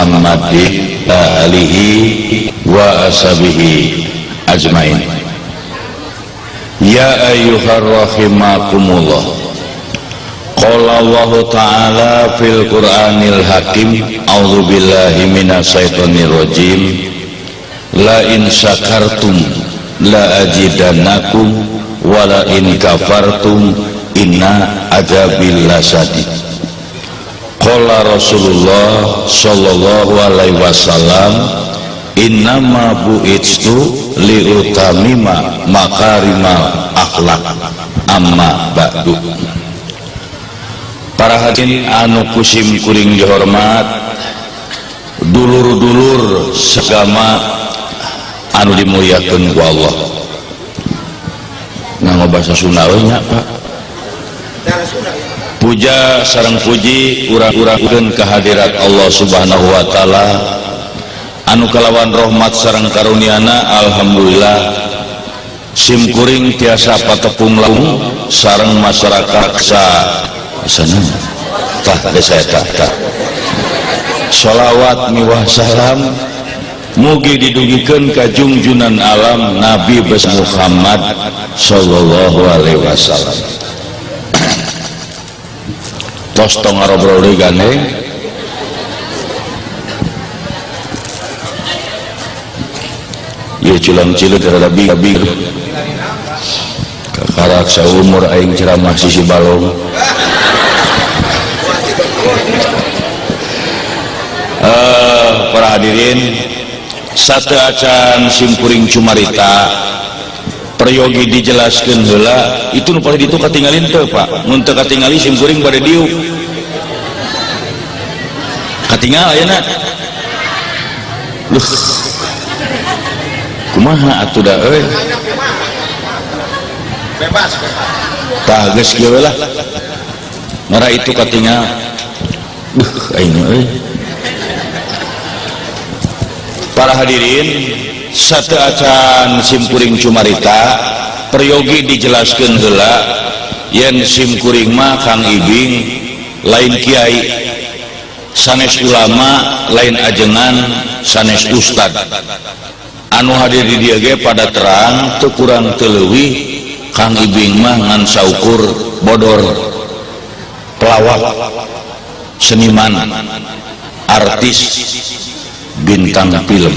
Muhammadin alihi wa ashabihi ajmain. Ya ayyuhar rahimakumullah. Qala Allah Ta'ala fil Qur'anil Hakim, a'udzu billahi minasyaitonir rajim. La in syakartum la azidannakum wa la in kafartum inna adzabil lasyadid. Qala Rasulullah sallallahu alaihi wasallam, innama bu'itstu liutamima makarimal akhlak, amma ba'du. Para hadirin anu kusim kuring dihormat, dulur-dulur segama anu dimuliakeun ku Allah. Nganggo bahasa Sunda we nya, Pak. Puja sareng puji urang-urangkeun kehadirat Allah Subhanahu wa taala anu kalawan rahmat sareng karuniana, alhamdulillah sim kuring tiasa patepung laung sareng masyarakat sa sana tah desa eta tah. Sholawat miwah salam mugi didugikeun ka jungjunan alam Nabi besar Muhammad sallallahu alaihi wasallam. Tos tong ngarobrol deui gandeng. Ieu culang cileut rada big. Kakarak saumur aing ceramah sisi balong. Para hadirin, satu acan simkuring cumarita peryogi dijelaskeun heula itu nu paling ditu katingalin teu, Pak. Mun teu katingali simkuring bade diuk. Katingal ayeuna. Luh. Kumaha atuh da euy? Bebas. Tah geus kieu lah. Mara itu katingal. Aing euy. Para hadirin, satu acan simkuring cumarita peryogi dijelaskeun heula yen simkuring mah Kang Ibing lain kiai, sanes ulama, lain ajengan, sanes ustad. Anu hadir di dieu ge pada terang teu kurang teu leuwih Kang Ibing mah ngan saukur bodor, pelawak, seniman, artis, bintang film.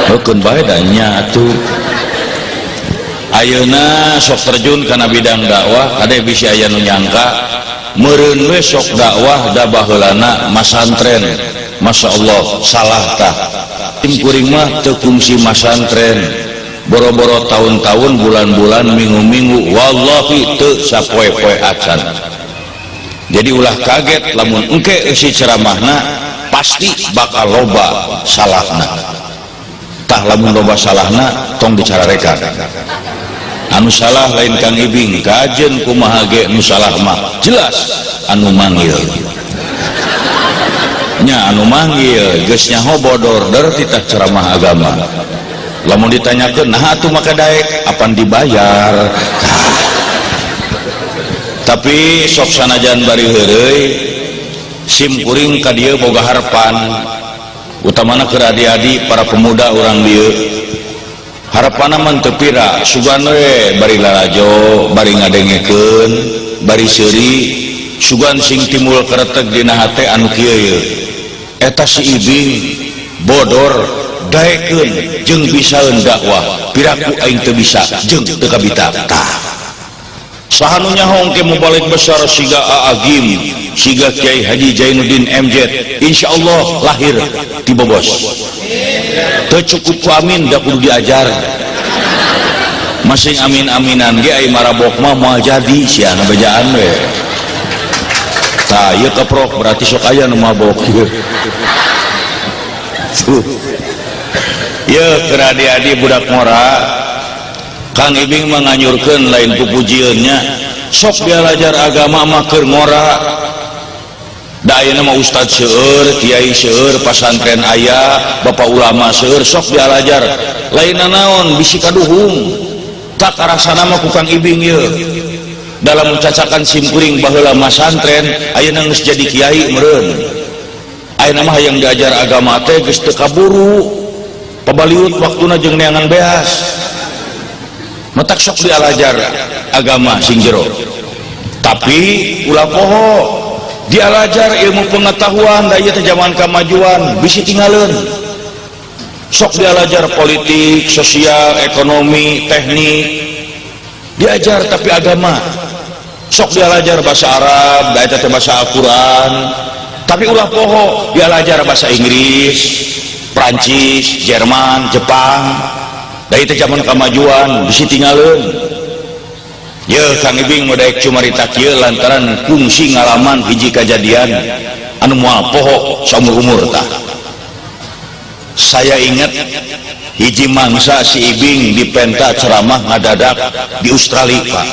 Heukeun bae da nya atuh. Ayeuna sok terjun kana bidang dakwah, kade bisi aya nu nyangka meureun we sok dakwah da baheulana masantren. Masya Allah, salah tah. Tim kuring mah teu kungsi masantren. Boro-boro tahun-tahun, bulan-bulan, minggu-minggu, wallahi teu sapoe-poe acan. Jadi ulah kaget lamun engke eusi ceramahna pasti bakal loba salahna. Tah lamun loba salahna tong dicararekan. Anu salah lain Kang Ibing, kajen kumaha ge nu salah mah jelas anu manggil. Nya anu manggil geus nyaho bodor der titah ceramah agama. Lamun ditanyakeun nah atuh maka daek apan dibayar. Tah. Tapi sok sanajan bari heureuy sim kuring ka dieu boga harapan, utamana keur adi-adi para pemuda urang dieu. Harapanna mah teu pira, sugan we bari lalajo, bari ngadengekeun, bari seuri, sugan sing timbul kereteg dina hate anu kieu ye. Eta si Ibing bodor daekeun jeung bisaeun dakwah, piraku aing teu bisa jeung teu kabita. Tah. Saha nu nyaho engke mubalig besar siga Aa Gym, siga Kiai Haji Jainuddin MZ, insyaallah lahir ti Bobos. Teu cukup ku amin da kudu diajar. Masing amin-aminan ge ai marabok mah moal jadi sia bejaan we. Tah ieu keprok berarti sok aya nu mabok ieu. Tuh. Ieu keur adi-adi budak ngora, Kang Ibing menganyurkeun lain pupujiannya, sok belajar agama mah keur ngora. Da ayeuna mah ustad seueur, kiai seueur, pasantren aya, bapak ulama seueur, sok belajar. Lain naon bisi kaduhung. Tak karasana mah ku Kang Ibing ieu. Dalam cacakan simkuring baheula masantren, ayeuna geus jadi kiai meureun. Ayeuna mah hayang diajar agama teh geus teu kaburu, pabaliut waktuna jeung neangan beas. Matak sok dialajar agama sing jero, tapi ulah poho dialajar ilmu pengetahuan, da ieu teh zaman kemajuan, bisi tinggaleun. Sok dialajar politik, sosial, ekonomi, teknik diajar, tapi agama sok dialajar bahasa Arab, da eta teh bahasa Al-Quran. Tapi ulah poho dialajar bahasa Inggris, Prancis, Jerman, Jepang, da itu zaman kemajuan, bisi tinggaleun. Ye, Kang Ibing mau daek cumarita kieu lantaran kungsi ngalaman hiji kejadian anu moal poho saumur-umur. Tah, saya ingat hiji mangsa si Ibing dipenta ceramah ngadadak di Australia, Pak,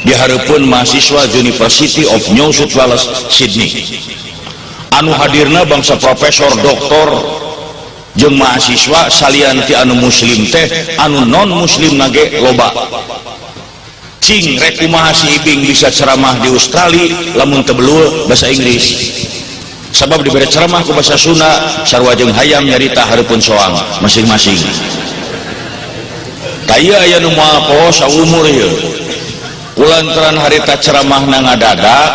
di hareupeun mahasiswa University of New South Wales, Sydney, anu hadirna bangsa profesor, doktor jeung mahasiswa. Salian ti anu muslim teh, anu non muslim nage loba. Cing, rek kumaha si Ibing bisa ceramah di Australia lamun teu belul bahasa Inggris? Sabab diberi ceramah ku bahasa Sunda, sarua jeung hayam nyarita hareupeun soang masing-masing. Tah, ieu aya nu moal poho saumur ieu. Kulantaran harita ceramahna ngadadak,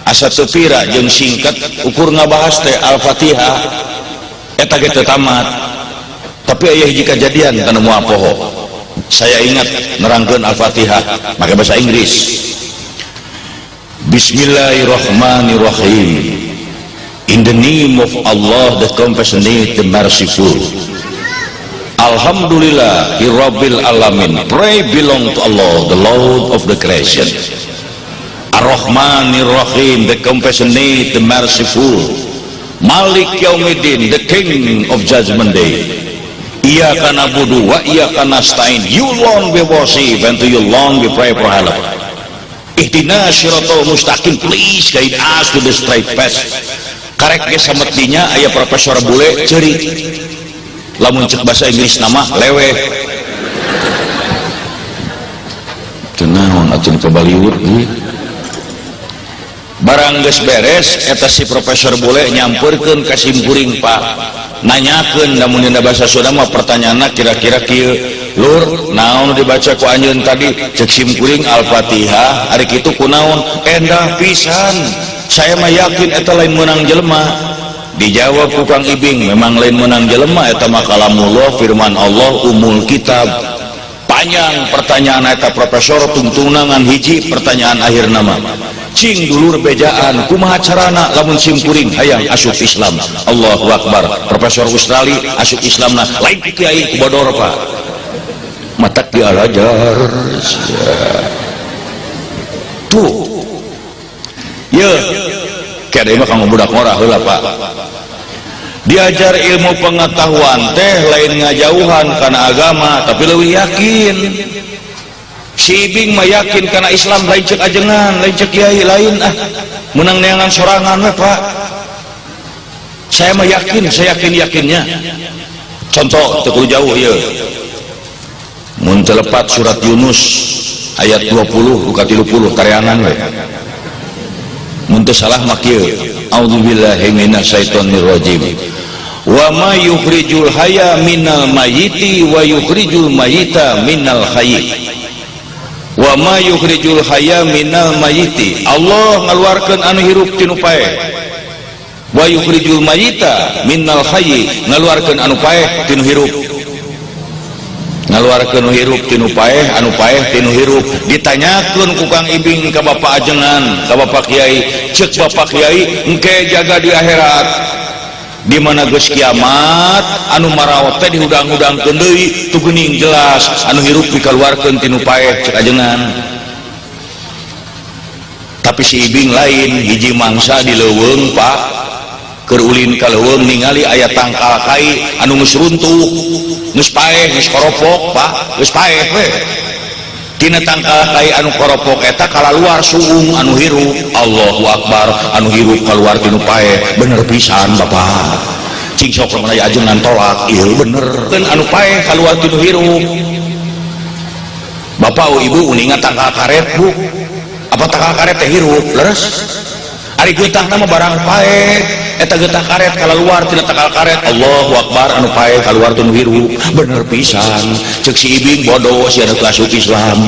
asa teu pira jeung singkat, ukur ngabahas teh Al-Fatihah eta ge teu tamat. Tapi aya hiji kejadian tanu moal poho. Saya ingat nerangkeun Al-Fatihah make bahasa Inggris. Bismillahirrahmanirrahim. In the name of Allah, the compassionate, the merciful. Alhamdulillah Rabbil alamin. Praise belong to Allah, the Lord of the creation. Ar-Rahmanir Rahim, the compassionate, the merciful. Malik Yaumiddin, the King of Judgment Day. Iyyaka na'budu wa iyyaka nasta'in. You alone we worship and to you alone we pray for help. Ihdina siratal mustaqim. Please guide us to the straight path. Karek ge samet dinya aya profesor bule ceurik. Lamun cek bahasa Inggris nama leweh. Teu naon atuh kabaliut ieu. Barang geus beres eta, si profesor bule nyamperkeun ka simkuring, Pak, nanyakeun. Lamun dina bahasa Sunda mah pertanyaanna kira-kira kieu, "Lur, naon dibaca ku anjeun tadi?" Cek simkuring, "Al-Fatihah." "Ari kitu kunaon? Endah pisan, saya mah yakin eta lain meunang jelema." Dijawab ku Kang Ibing, "Memang lain meunang jelema, eta mah kalamullah, firman Allah, umul kitab." Panjang pertanyaan eta profesor, tungtungan hiji pertanyaan akhir nama, "Cing dulur bejaan kumaha carana lamun simkuring hayang asup Islam?" Allahu Akbar, profesor Australia asup Islam. Nah, lain ku kiai, ku bodor, Pak. Matak dialajar tuh ye kayak mah kamu budak ngora heula, Pak. Diajar ilmu pengetahuan teh lain ngajauhan karena agama, tapi lebih yakin. Si Ibing mah yakin karena Islam lain cek ajengan, lain cek kiai, lain ah, menang neangan sorangan we, Pak. Saya mah yakin, saya yakin yakinnya. Contoh teu kudu jauh ya, mun teu lepat surat Yunus ayat 20 ka 30, tareangan we. Mun teu salah mah kieu: A'udzubillahi minasyaitonirrajim, wa ma yukhrijul hayya minal mayyiti wa yukhrijul mayyita minal hayyi. Wa ma yukhrijul hayya minal mayyiti, Allah ngaluarkeun anu hirup tinu paeh. Wa yukhrijul mayyita minal hayyi, ngaluarkeun anu paeh tinu hirup. Ngaluarkeun nu hirup tinu paeh, anu paeh tinu hirup. Ditanyakeun ku Kang Ibing ka bapak ajengan, ka bapak kiai. Cek bapak kiai, engke jaga di akhirat, di mana geus kiamat, anu marawat teh dihudang-hudangkeun deui, tu geuning jelas anu hirup dikaluarkeun tinu paeh, cek ajengan. Tapi si Ibing lain, hiji mangsa di leuweung, Pak, keur ulin ka leuweung, ningali aya tangkal kai anu geus runtuh, geus paeh, geus koropok, Pak, geus paeh we. Tina tangkal kai anu koropok eta kalaluar suung anu hirup. Allahu Akbar, anu hirup keluar tinu paeh, bener pisan, Bapak. Cing sok lamun aya ajengan tolak ieu bener kan anu paeh keluar tinu hirup. Bapak, Ibu, uninga tangkal karet, Bu? Apa tangkal karet teh hirup? Leres, ari geutah mah barang paeh. Eta getah karet kalaluar tina takal karet. Allahu Akbar, anu pae kaluar teu nu hirup. Bener pisan cek si Ibing, bodoh sia nu asup Islam.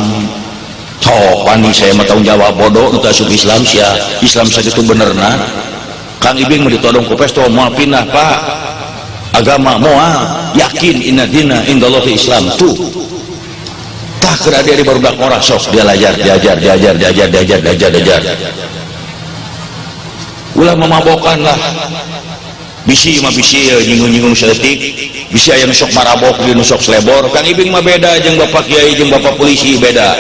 Sok wani, saya mah tanggung jawab, bodoh nu asup Islam sia. Islam sakitu benerna. Kang Ibing mah ditodong ku pesto, moal pindah, Pak, agama, moal, yakin inna dina indallahi Islam. Tuh, tah, keur adi barudak ngora sok diajar, diajar, diajar, diajar, diajar, diajar, diajar. Ulah memabokan lah. Bisi mah bisi ya, nyinggung-nyinggung saeutik, bisi aya nu sok marabok di nu sok selebor. Kang Ibing mah beda jeung Bapak Kiai jeung Bapak polisi, beda.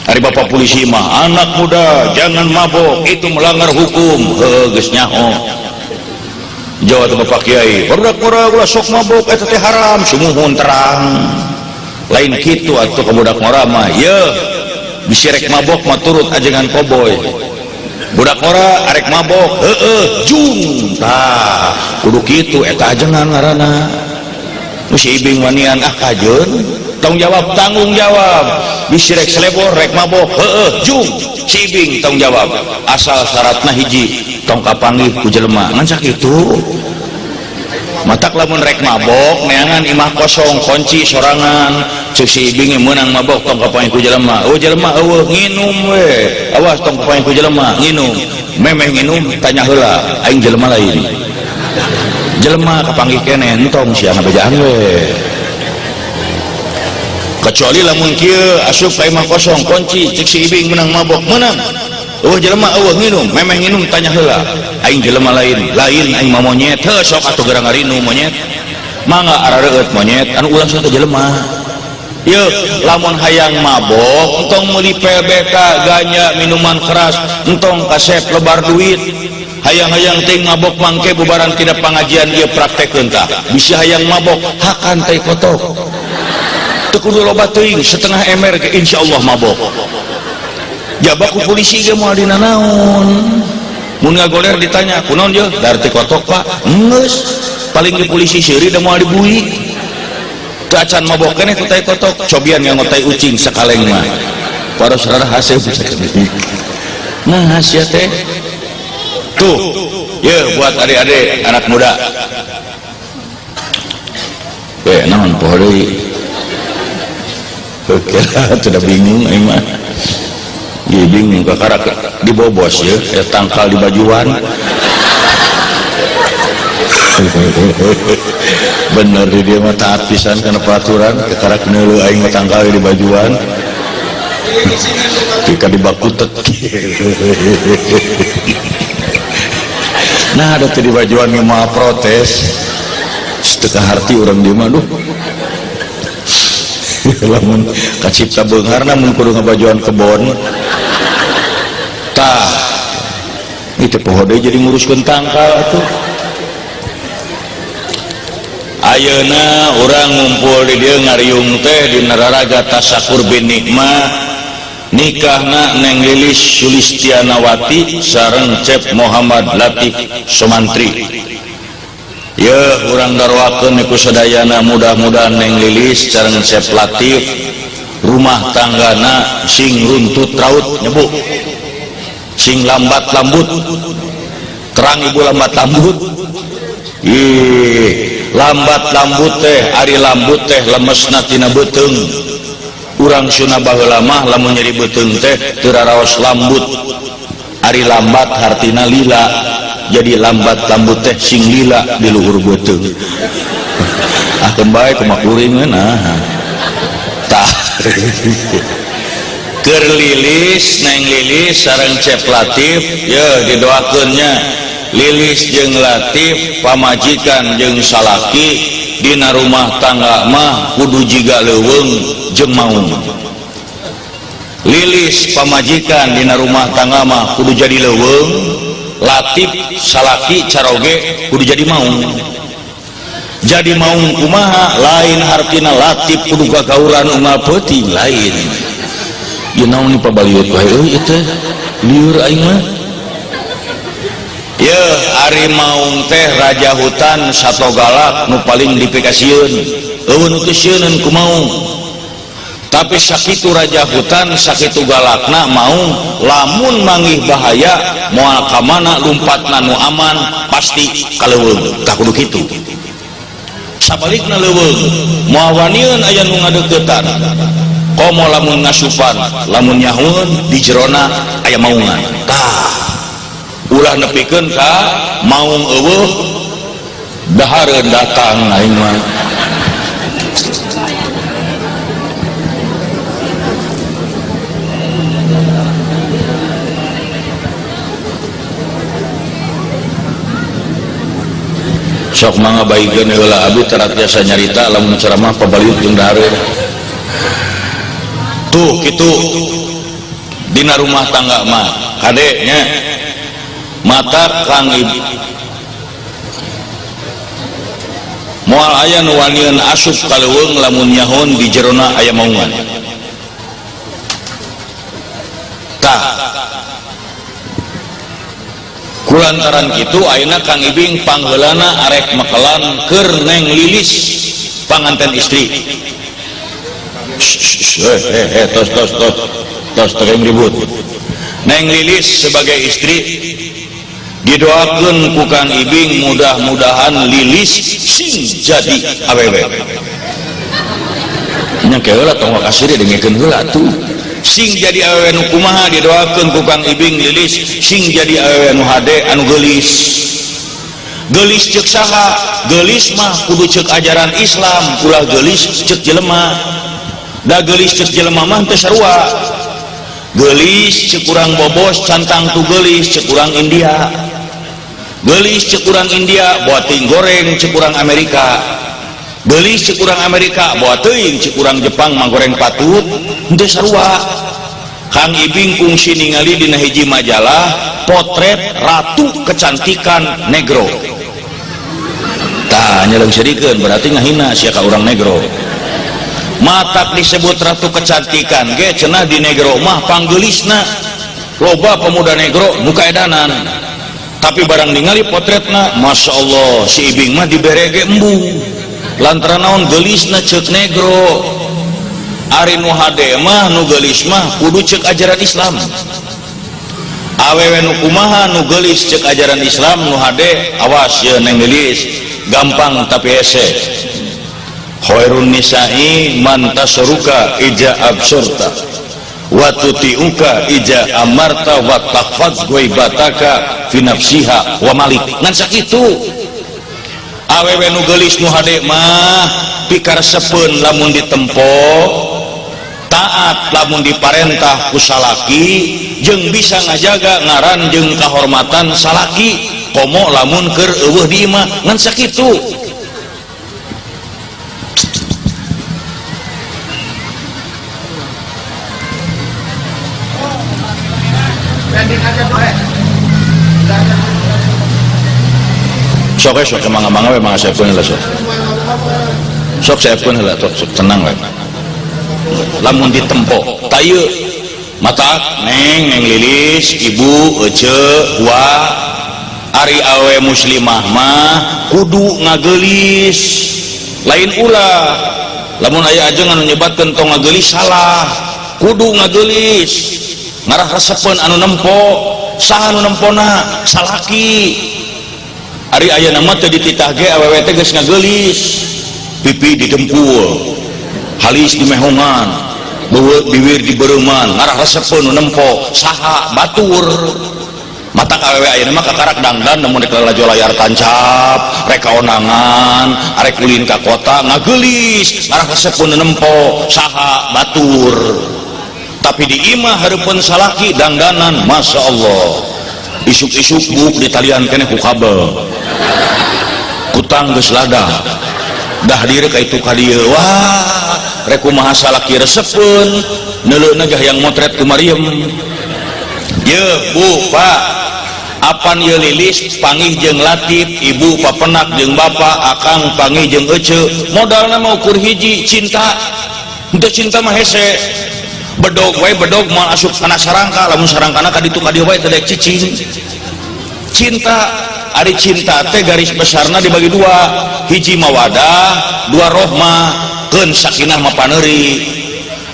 Ari Bapak polisi mah, "Anak muda jangan mabok, itu melanggar hukum." Heuh, geus nyaho. Jawa teh Bapak Kiai, "Barudak ngora ulah sok mabok, eta teh haram." Sumuhun, terang lain kitu atuh. Ka budak ngora mah ye, bisi rek mabok mah turut ajengan koboy. "Budak ngora arek mabok?" "Heeh, jung." Tah, kudu kitu, eta ajengan ngaranna. Nu si Ibing wanian, ah, kajeun. Tanggung jawab, tanggung jawab. Bisi rek selebor, rek mabok, "Heeh, jung." Si Ibing tanggung jawab, asal syaratna hiji, tong kapanggih ku jelema, ngan sakitu. Matak lamun rek mabok, neangan imah kosong, kunci sorangan. Cek si Ibing, meunang mabok, tong kapanggih ku jelema. Oh, jelema euweuh, nginum we. Awas tong kapanggih ku jelema, nginum. Memeh nginum tanya heula, "Aing jelema lain?" Jelema kapanggih keneh, entong sia, ngabejaan we. Kecuali lamun kieu, asup ka imah kosong, kunci. Cek si Ibing, "Meunang mabok?" "Meunang." Euweuh jelema, euweuh, nginum. Memeh nginum tanya heula, "Aing jelema lain?" "Lain, aing mah monyet." Heuh, sok atuh gerang ngarinu monyet. Mangga arareueut monyet anu ulah teh jelema. Yeuh, lamun hayang mabok, entong meuli PBK, ganja, minuman keras, entong kasep lebar duit. Hayang-hayang ting mabok, mangke bubaran tina pangajian ieu praktekeun tah. Bisa hayang mabok, hakan tai kotok. Teu kudu loba teuing, setengah ember ge insyaallah mabok. Jaba ku polisi ge moal dina naon. Mun ngagoler ditanya, "Kunaon ye?" "Dar tai kotok, Pak." Geus, paling di polisi seuri da moal dibui. Teu acan mabok keneh ku tai kotok, cobian nganggo tai ucing sakaleng mah. Paros rada haseup. Nah, sia teh. Tuh, ye buat adik-adik anak muda. Eh, naon poho deui? Oke, sudah bingung aing mah. Ieu bingung kakara dibobos ya, ya tangkal di bajuan. Bener di dia mah taat pisan kana peraturan, kakara neuleu aing mah tangkal di bajuan. Tika dibakutet. Nah, ada teh di bajuan ge mah protes. Teu kaharti urang di mah, duh. Lamun kacipta beungharna mun kudu ngabajuan kebon. Tah, itu poho deui jadi nguruskeun tangkal atuh. Ayeuna urang ngumpul di dieu ngariung teh di nararaga tasakur bin nikmah nikahna Neng Lilis Sulistianawati sareng Cep Muhammad Latif Somantri. Ye, urang daroakeun ku sadayana, mudah-mudahan Neng Lilis sareng Cep Latif rumah tanggana sing runtut raut nyebu, sing lambat lambut. Terang ibu, lambat lambut. Ih, lambat lambut teh, ari lambut teh lemesna tina beuteung. Urang Sunda baheula mah lamun nyeri beuteung teh teu raraos lambut. Ari lambat hartina lila, jadi lambat lambut teh sing lila di luhur beuteung. Ah, keun bae kumaha kuring, nah. Tah, keur Lilis, Neng Lilis sareng Cep Latif ye, didoakeun nya. Lilis jeung Latif pamajikan jeung salaki dina rumah tangga mah kudu jiga leuweung jeung maung. Lilis pamajikan dina rumah tangga mah kudu jadi leuweung, Latif salaki caroge kudu jadi maung. Jadi maung kumaha? Lain hartina Latif kudu gagauran unggal peuting, lain. Ieu naon ni pabaliut wae euy, ieu teh lieur aing mah. Ye, ari maung teh raja hutan, sato galak nu paling dipikasieun. Eueuh nu teu sieuneun ku maung. Tapi sakitu raja hutan sakitu galakna maung lamun manggih bahaya moal ka mana lumpatna nu aman pasti ka leuweung. Tah kudu kitu. Sabalikna leuweung moal waniun aya nu ngadeuketan. Komo lamun ngasupan, lamun nyahueun di jerona aya maungan. Tah ulah nepikeun ka maung eueuh dahareun datang aing mah. Sok mangga baikeun heula abdi tara tiasa nyarita lamun ceramah pabaliut jeung dahareun. Tuh kitu dina rumah tangga mah kade nya mata Kang Ibu moal aya nu wanian asup ka leuweung lamun nyahoon di jerona aya maungan. Tah kulantaran kitu ayeuna Kang Ibing pangheulana arek mekelan keur Neng Lilis panganten istri. Tos tos tos tos teu ribut. Neng Lilis sebagai istri didoakeun ku Kang Ibing mudah-mudahan Lilis sing jadi awewe. Nya ke heula tong kasir dengekeun heula tuh. Sing jadi awewe nu kumaha didoakeun ku Kang Ibing Lilis sing jadi awewe nu hade anu geulis. Geulis ceuk saha? Geulis mah kudu ceuk ajaran Islam, ulah geulis ceuk jelema. Da geulis ceuk jelema mah teu sarua. Geulis ceuk urang bobos cantang tu geulis ceuk urang India. Geulis ceuk urang India boa teuing goreng ceuk urang Amerika. Geulis ceuk urang Amerika boa teuing ceuk urang Jepang mah goreng patut henteu sarua. Kang Ibing kungsi ningali dina hiji majalah potret ratu kecantikan negro. Tah nyeleung serikeun berarti ngahina sia ka urang negro. Matak disebut ratu kecantikan ge cenah di negro mah panggeulisna. Loba pemuda negro nu kaedanan. Tapi barang ningali potretna Masya Allah si Ibing mah dibere ge embung. Lantaran naon geulisna ceuk negro. Ari nu hade mah nu geulis mah kudu ceuk ajaran Islam. Awewe nu kumaha nu geulis ceuk ajaran Islam nu hade awas ye Neng Lilis gampang tapi hese. Khairun nisa'i man tasruka ija absurta wa tuti'uka ija amarta wa tahfaz ghaibataka fi nafsiha wa malik. Ngan sakitu awewe nu geulis nu hade mah pikaresepeun lamun ditempo, taat lamun diparentah ku salaki, jeung bisa ngajaga ngaran jeung kahormatan salaki komo lamun keur eueuh di imah. Ngan sakitu. Sok sok mangga-mangga we mangga saepkeun heula sok. Sok saepkeun heula sok, sok tenang we. Lamun ditempo tah ieu matak Neng Neng Lilis ibu ece wa ari awe muslimah mah kudu ngageulis lain ulah. Lamun aya ajengan anu nyebatkeun tong ngageulis salah, kudu ngageulis ngarah resepeun anu nempo. Saha anu nempona? Salaki. Ari ayeuna mah teu dititah ge awewe teh geus ngageulis, pipi didempul, halis dimehongan, beuweut bibir dibereuman, ngarah resepeun nu nempo saha? Batur. Matak awewe ayeuna mah kakarak dangdan namun rek lalajo layar tancap, rek kaonangan, arek ulin ka kota ngageulis, ngarah resepeun nu nempo saha? Batur. Tapi di imah hareupeun salaki dangdanan, Masya Allah. Isuk-isuk buk di talian keneh ku kabel. Kutang geus lada. Dah diri ka itu ka dieu. Wah, rek kumaha salaki resepeun, neuleuna gah yang motret ku Mariam. Ye, Bu, Pak. Apan ye Lilis pangih jeung Latif, ibu papenak jeung bapak, akang pangih jeung ece. Modalna mah ukur hiji, cinta. Henteu cinta mah hese. Bedog wae bedog moal asup kana sarangka, lamun sarangkana ka ditu ka dieu wae teu daek cicing. Cinta, ari cinta teh garis besarna dibagi dua, hiji mawadah, dua rohmah, keun sakinah mah paneuri.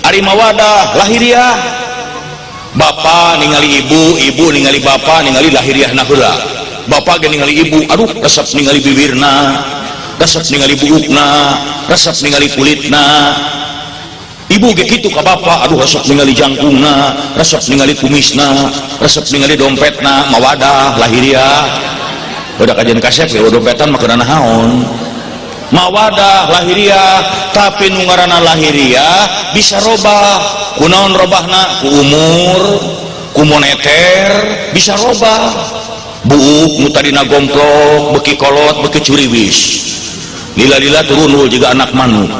Ari mawadah lahiriah, bapak ningali ibu, ibu ningali bapak, ningali lahiriahna heula. Bapak ge ningali ibu, aduh resep ningali bibirna, resep ningali buukna, resep ningali kulitna. Ibu ge kitu ka bapak, aduh resep ningali jangkungna, resep ningali kumisna, resep ningali dompetna. Mawadah lahiriah. Udah kajian kasep ya, dompetan mah keuna naon. Mawadah lahiriah, tapi nu ngaranna lahiriah bisa robah. Kunaon robahna? Ku umur, ku moneter bisa robah. Buuk nu tadina gomplok beki kolot beki curiwis, lila-lila turun juga anak manuk.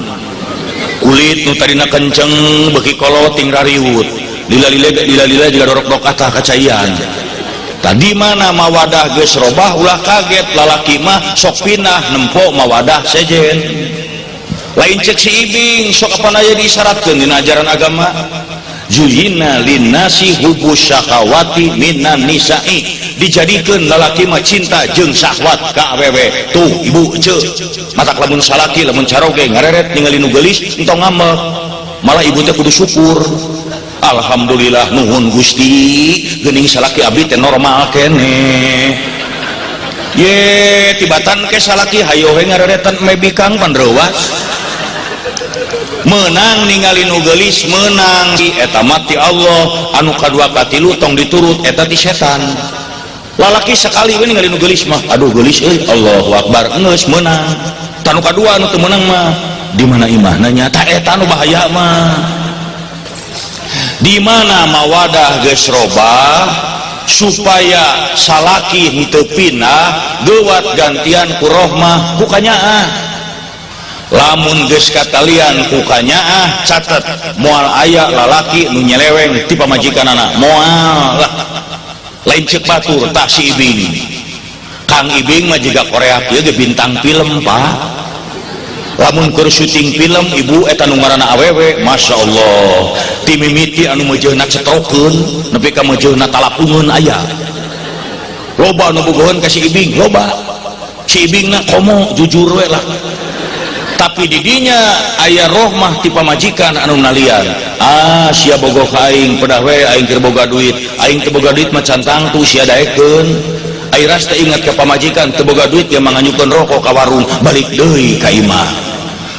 Kulit nu tadina kenceng beki kolot ting rariwut, lila-lila lila-lila juga dorok-dorok atah kacaian. Tadi mana mawadah geus robah, ulah kaget lalaki mah sok pindah nempo mawadah sejen. Lain cek si Ibing, sok apa aja disyaratkeun dina ajaran agama. Zuyina linnasi hubbus syahawati minan nisa'i, dijadikeun lalaki mah cinta jeung syahwat ka awewe. Tuh ibu ce, matak lamun salaki lamun caroge ngareret ningali nu geulis entong ngambek, malah ibu teh kudu syukur. Alhamdulillah, nuhun Gusti, geuning salaki abdi teh normal keneh. Ye tibatan ke salaki hayo we ngareretan me bikang pan reuwas. Menang ningali nu geulis menang eta mah ti Allah, anu kadua katilu tong diturut eta ti setan. Lalaki sekali we ningali nu geulis mah, aduh geulis euy, Allahu akbar, geus meunang. Tah nu kadua anu teu meunang mah di mana imahna nyata eta nu bahaya mah. Di mana mawadah geus robah supaya salaki henteu pindah geuwat gantian ku rohmah ku kanyaah. Lamun geus katalian ku kanyaah, catet moal aya lalaki nu nyeleweng ti pamajikanana, moal lah. Lain cek batur, tah si Ibing, Kang Ibing mah jiga Korea kieu ge bintang film, Pak. Lamun keur syuting film ibu eta nu ngaranna awewe, Masya Allah, ti mimiti anu meujeuhna cetrokeun nepi ka meujeuhna talapungeun aya. Loba nu bogoheun ka si Ibing, loba. Si Ibingna komo jujur we lah, tapi didinya aya rohmah ti pamajikan anu nalian. Ah, sia bogoh ka aing, pedah we aing keur boga duit. Aing teu boga duit mah can tangtu sia daekeun. Airas teh ingat ka pamajikan teu boga duit dia manganyukeun rokok ka warung, balik deui ka imah.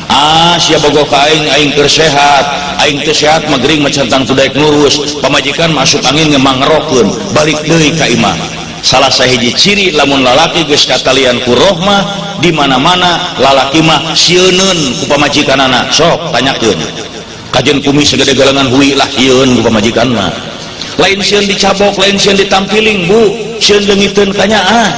Ah, sia bogoh ka aing, aing keur sehat. Aing teu sehat mah gering mah can tangtu daek ngurus. Pamajikan masuk angin ge mangerokeun, balik deui ka imah. Salah sahiji ciri lamun lalaki geus katalian ku rohmah, di mana-mana lalaki mah sieuneun ku pamajikanana. Sok tanyakeun kajen kumis segede galengan hui lah, sieun ku pamajikan mah. Lain sieun dicabok, lain sieun ditampiling, Bu, sieun leungiteun kanyaah.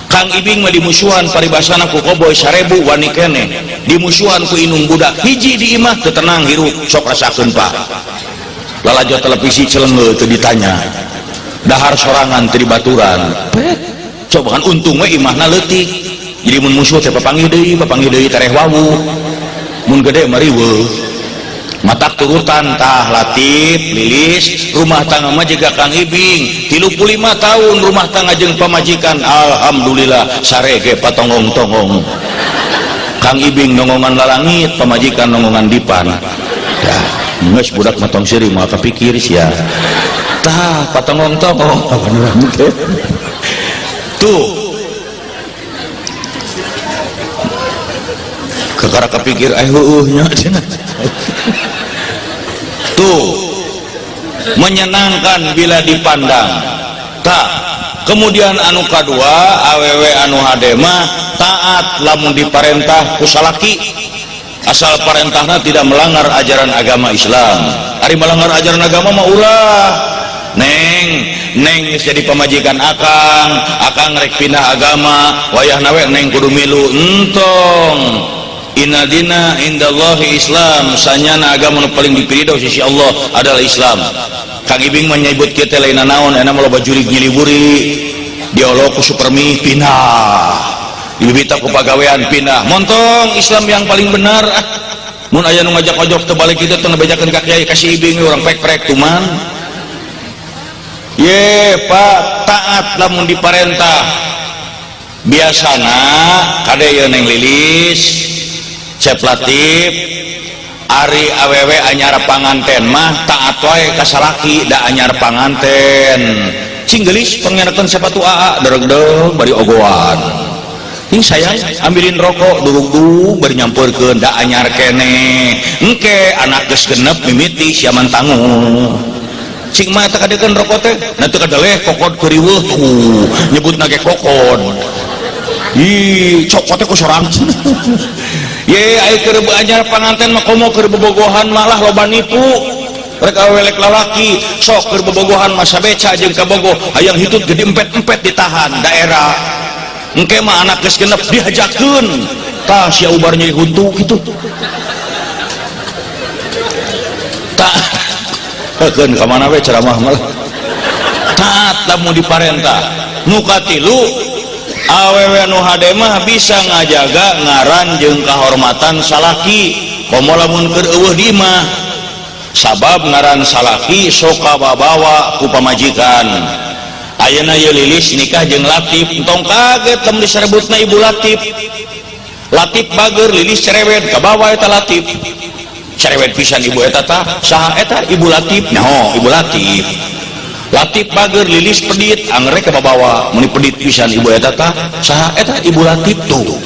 Kang Ibing mah dimusuhan paribasana ku koboy 1000 wani keneh, dimusuhan ku inung budak hiji di imah teu tenang hirup. Sok rasakeun, Pak. Lalajo televisi celengge teu ditanya, dahar sorangan teu dibaturan. Coba kan untung we imahna leutik, jadi mun musuh teh papanggih deui tereh wawu, mun gede mah riweuh. Matak turutan tah Latif Lilis rumah tangga mah jiga Kang Ibing 35 tahun rumah tangga jeung pamajikan, alhamdulillah sarege patonggong-tonggong. Kang Ibing nongongan lalangit, pamajikan nongongan dipan. Ya geus budak mah tong seuri, moal kapikir sia. Tah patonggong-tonggong tuh kakara kepikir heueuh nya cenah. Tuh menyenangkan bila dipandang. Tak kemudian anu kadua, awewe anu hade mah taat lamun diparentah ku salaki, asal parentahna tidak melanggar ajaran agama Islam. Ari melanggar ajaran agama mah ulah. Neng, neng geus jadi pamajikan akang, akang rek pindah agama, wayahna we neng kudu milu entong. Inna dina indallahi Islam, sanyana agama nu paling dipiridho sisi Allah adalah Islam. Kang Ibing menyebut kita lain naon, enak loba jurig nyiliburi, diolok ku supermi pindah, dibibita ku pagawean pindah. Montong Islam yang paling benar. Ah, mun aya nu ngajak ojok teu balik kitu teu ngebejakeun ka kiai ka si Ibing urang pek-prek tuman. Ye Pak, taat lamun diparentah. Biasana kade ye Neng Lilis, Cep Latif, Ari awewe anyar panganten mah taat wae ka salaki, da anyar panganten. Cing geulis, pangnyanakeun sepatu aa, deregdeg bari ogoan. Ini sayang, ambilin rokok, durug-durug bari nyampeurkeun, da anyar keneh. Engke anak geus genep mimiti siaman tangguh. Cing mah teh kadekeun rokok teh, na teu kadeleh kokod keuriweuh tuh, nyebutna ge kokod. Ih, cokot teh ku sorang. Ye, ai keur anyar panganten mah komo keur bobogohan malah loba nipu. Rek awewe rek lalaki, sok keur bobogohan mah sabeca jeung kabogoh, hayang hitut gede empet-empet ditahan daerah. Engke mah anak geus genep dihajakeun. Tah sia ubar nyeri huntu kitu. Tah keun ka mana we ceramah malah. Taat lamun diparentah. Nu katilu awewe nu hade mah bisa ngajaga ngaran jeung kahormatan salaki komo lamun keur eueuh di imah, sabab ngaran salaki sok kababawa ku pamajikan. Ayeuna ieu Lilis nikah jeung Latif, entong kaget lamun diserebutna Ibu Latif. Latif bager, Lilis cerewet, kabawa eta Latif. Cerewet pisan ibu eta tah, saha eta Ibu Latif? Nyaho Ibu Latif. Latif bager, Lilis pedit, angger kababawa meuni pedit pisan ibu eta tah, saha eta Ibu Latif tuh.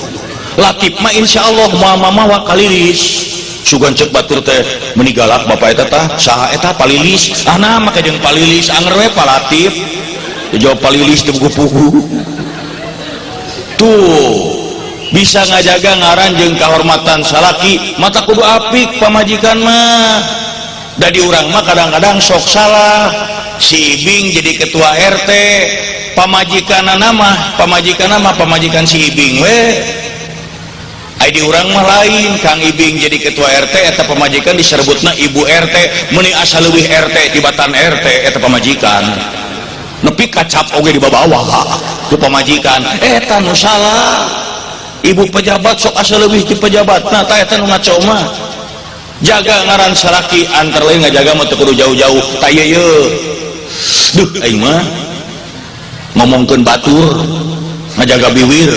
Latif mah insyaallah moal mamawa ka Lilis. Sugan cek batur teh meuni galak bapak eta tah, saha eta Palilis? Ah nah make jeung Palilis anger we Pa Latif. Dijawab Palilis teu pugu. Tuh bisa ngajaga ngaran jeung kahormatan salaki, mata kudu apik pamajikan mah. Da di urang mah kadang-kadang sok salah. Si Ibing jadi ketua RT, pamajikanna mah pamajikanna mah pamajikan si Ibing we. Ai di urang mah lain, Kang Ibing jadi ketua RT eta pamajikan diserebutna ibu RT, meuni asa leuwih RT tibatan RT eta pamajikan. Nepi kacap oge dibawa ku pamajikan, eta nu salah. Ibu pejabat sok asa leuwih ti pejabatna, tah eta nu ngaco mah. Jaga ngaran salaki antara lain ngajaga mah teu kudu jauh-jauh. Tah ieu ye. Duh aing mah ngomongkeun batur ngajaga biwir.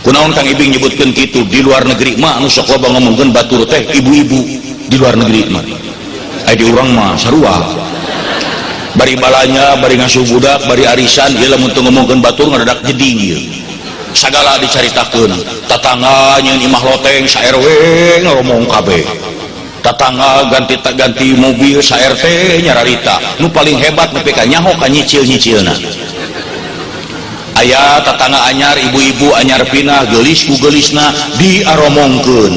Kunaon Kang Ibing nyebutkeun kitu? Di luar negeri mah anu sok loba ngomongkeun batur teh ibu-ibu di luar negeri mah. Ai di urang mah sarua. Bari balanya, bari ngasuh budak, bari arisan, ieu lamun teu ngomongkeun batur ngadadak jeding ieu. Sagala dicaritakeun. Tatangga nyeun imah loteng sa RW ngomong kabeh. Tatangga ganti ganti mobil sa RT nyararita. Nu paling hebat nepi ka nyaho ka nyicil-nyicilna. Aya tatangga anyar, ibu-ibu anyar pindah, geulis ku geulisna diaromongkeun.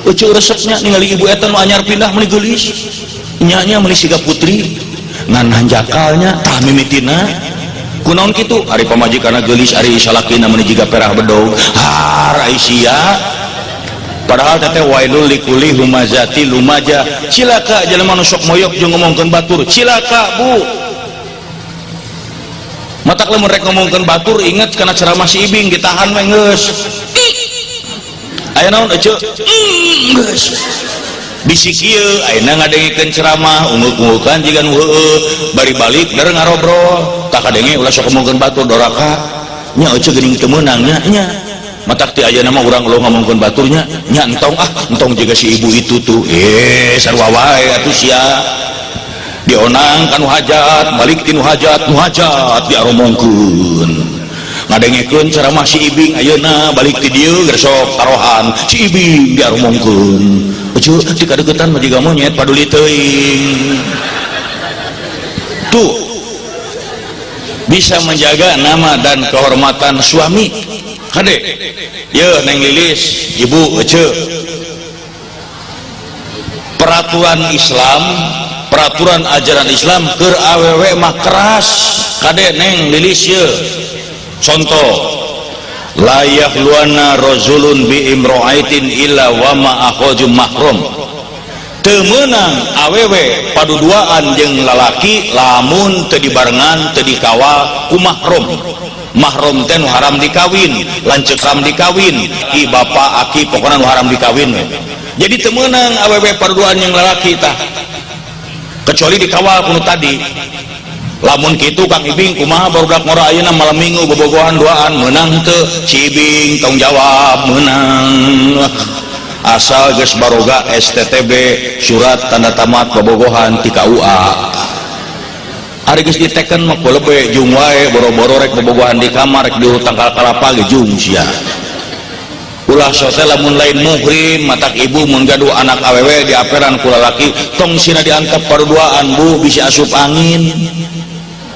Euceu resepnya ningali ibu eta nu anyar pindah meuni geulis. Nya-nya meuni siga putri. Ngan hanjakalnya tah mimitina. Kunaon kitu? Ari pamajikanna geulis, ari salakina meuni jiga perah bedog. Har ai sia. Padahal teteh wailul likulli humazati lumaja. Cilaka jelema nu sok moyok jeung ngomongkeun batur. Cilaka, Bu. Matak lamun rek ngomongkeun batur inget kana ceramah si Ibing ditahan we geus. Aya naon eceu? Geus. Bisi kieu ayeuna ngadengikeun ceramah unguk-ungukan jiga nu heueuh, bari balik der ngarobrol. Tah kadenge ulah sok ngomongkeun batur doraka. Nya eceu geuning teu meunang nya nya. Matak ti ayeuna mah urang ulah ngomongkeun baturnya, nya entong ah, entong jiga si ibu itu tuh. Sarua wae atuh sia. Dionang ka nu hajat, balik ti nu hajat, nu hajat diaromongkeun. Ngadengekeun ceramah si Ibing ayeuna balik ti dieu geus sok tarohan si Ibing diaromongkeun. Euceu ti kadeuketan mah jiga monyet paduli teuing. Tuh bisa menjaga nama dan kehormatan suami. Kade, ye Neng Lilis, Ibu Ece. Peraturan Islam, peraturan ajaran Islam keur awewe mah keras. Kade Neng Lilis ye. Contoh, la yakhluana rajulun bi imra'atin illa wa ma akhaju mahrum. Teu meunang awewe paduduaan jeung lalaki lamun teu dibarengan, teu dikawal ku mahrum. Mahrum teh nu haram dikawin, lanceuk haram dikawin, ki bapa aki pokona nu haram dikawin. Jadi teu meunang awewe paduduaan jeung lalaki tah, kecuali dikawal ku nu tadi. Lamun kitu Kang Ibing kumaha barudak ngora ayeuna malam minggu bobogohan duaan meunang teu? Si Ibing tong jawab meunang. Asal geus baroga STTB, surat tanda tamat bobogohan ti KUA. Ari geus diteken mah kulebe jung wae, boro-boro rek bobogohan di kamar, rek di tangkal kalapa ge jung sia. Ulah sote lamun lain muhrim. Matak ibu mun gaduh anak awewe diaperan ku lalaki, tong sina diantep parduaan, Bu, bisi asup angin.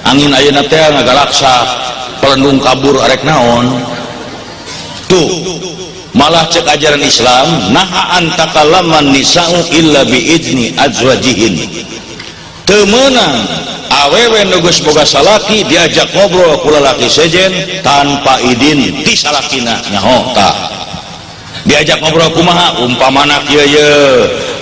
Angin ayeuna teh ngagalaksa, pelendung kabur, arek naon tuh. Malah cek ajaran Islam, naha an takallaman nisa'u illa biizni azwajihin. Teu meunang awewe nu geus boga salaki diajak ngobrol ku lalaki sejen tanpa idin ti salakina. Nyaho tah diajak ngobrol kumaha? Umpamana kieu ye,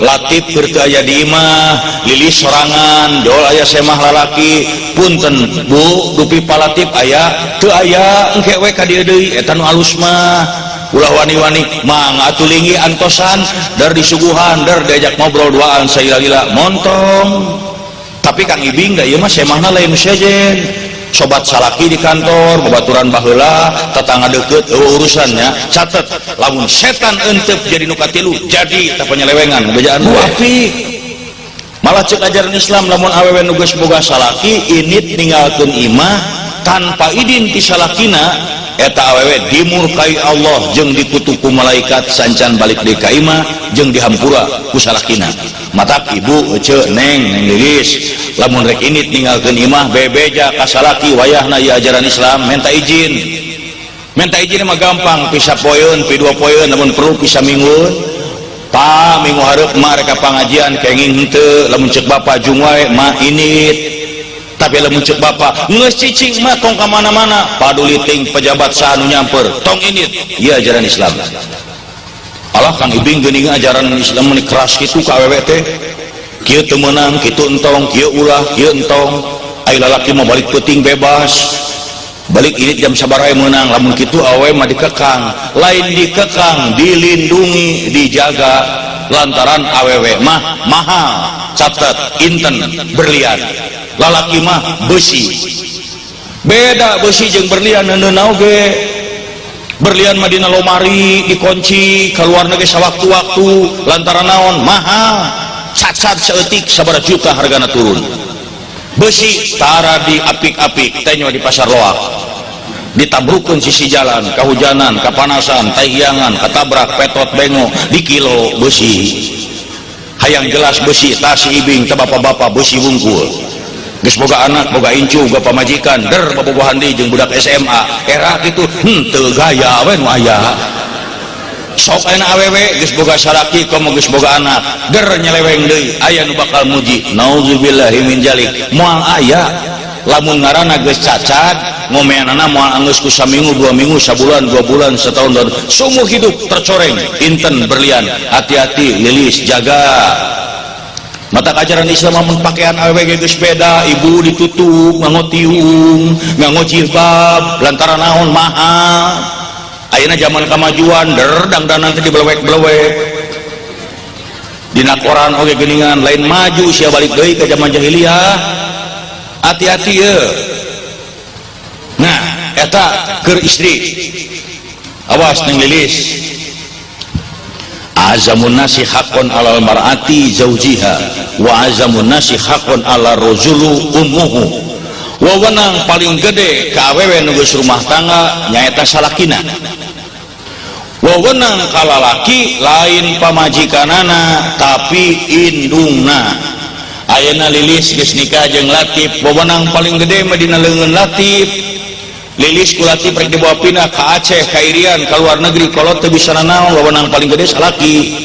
Latif keur teu aya di imah, Lilis sorangan, jol aya semah lalaki. "Punten, Bu, dupi Pak Latif aya teu?" "Aya, engke we ka dieu deui." Eta nu alus mah. Ulah wani-wani, "Mangga atuh linggih, antosan." Dar disuguhan, dar diajak ngobrol duaan salila montong. "Tapi Kang Ibing, da ieu mah semahna lain sejen, sobat salaki di kantor, babaturan baheula, tetangga deket." Eueuh urusannya. Catet, lamun setan entep jadi nu katilu, jadi tah penyelewengan bejaan nu apik. Malah cek ajaran Islam, lamun awewe nu geus boga salaki init ninggalkeun imah tanpa idin ti salakina, eta awewe dimurkai Allah jeung dikutuk ku malaikat sancan balik deui ka imah, jeung dihampura ku salakina. Matak ibu, ece, neng, neng Lilis, lamun rek init ninggalkeun imah, bebeja ka salaki wayahna. Ieu ajaran Islam. Minta izin, minta izin mah gampang, bisa poeun, pi dua poeun, lamun perlu bisa mingguan. "Pa, minggu hareup mah rek pengajian, kenging henteu?" Lamun cek bapak jung wae, mah init. Tapi lamun cek bapak, "Geus cicing mah, tong ka mana-mana," paduli ting pejabat saha nu nyamper, tong init. Ieu ajaran Islam. "Alah, Kang Ibing, geuning ajaran Islam meni keras kitu ka awewe teh. Kieu teu meunang, kitu entong, kieu ulah, kieu entong. Ai lalaki mah balik peuting bebas, balik init jam sabaraha meunang." Lamun kitu awewe mah dikekang. Lain dikekang, dilindungi, dijaga, lantaran awewe mah mahal. Catat, inten berlian, lalaki mah besi. Beda besi jeung berlian neuneu oge. Berlian mah dina lomari dikunci, keluar ge sawaktu-waktu. Lantaran naon? Mahal, cacat saeutik sabaraha juta hargana turun. Besi tara diapik-apik, tenyo di pasar loak, ditabrukeun sisi jalan, kehujanan, kepanasan, tahiangan, ketabrak, petot bengo, di kilo besi. Hayang jelas besi, tas ibing teh, bapak-bapak, besi wungkul. Geus boga anak, boga incu, boga pamajikan, der bobogohan deui jeung budak SMA era kitu, henteu gaya we nu aya. Sok ayeuna awewe geus boga salaki komo geus boga anak, der nyeleweng deui, aya nu bakal muji? Nauzubillahi min jalik, moal aya. Lamun ngaranna geus cacat, ngomeanana moal anggeus ku saminggu, 2 minggu, sabulan, 2 bulan, setahun, dan seumur hidup tercoreng inten berlian. Hati-hati, Lilis, jaga. Mata ajaran Islam, amun pakaian awewe geus beda, ibu, ditutup, nganggo tiung, nganggo jilbab. Lantaran naon? Mahal. Ayeuna zaman kemajuan, der dangdanan teh dibelewek-belewek dina koran oge geuningan. Lain maju sia, balik deui ke zaman jahiliyah. Hati-hati ye. Nah, eta keur istri. Awas, Neng Lilis. Azamun nasi haqqon alal mar'ati zaujiha wa azamun nasi haqqon ala rajulu ummuhu. Wewenang paling gede ka awewe nu geus rumah tangga nyaeta salakina. Wewenang ka lalaki lain pamajikanana, tapi indungna. Ayeuna Lilis geus nikah jeung Latif, wewenang paling gede mah dina leungeun Latif. Lilis ku Latif rek dibawa pindah ke Aceh, ke Irian, ke luar negeri, kalau teu bisa nanaon, wewenang paling gede salaki.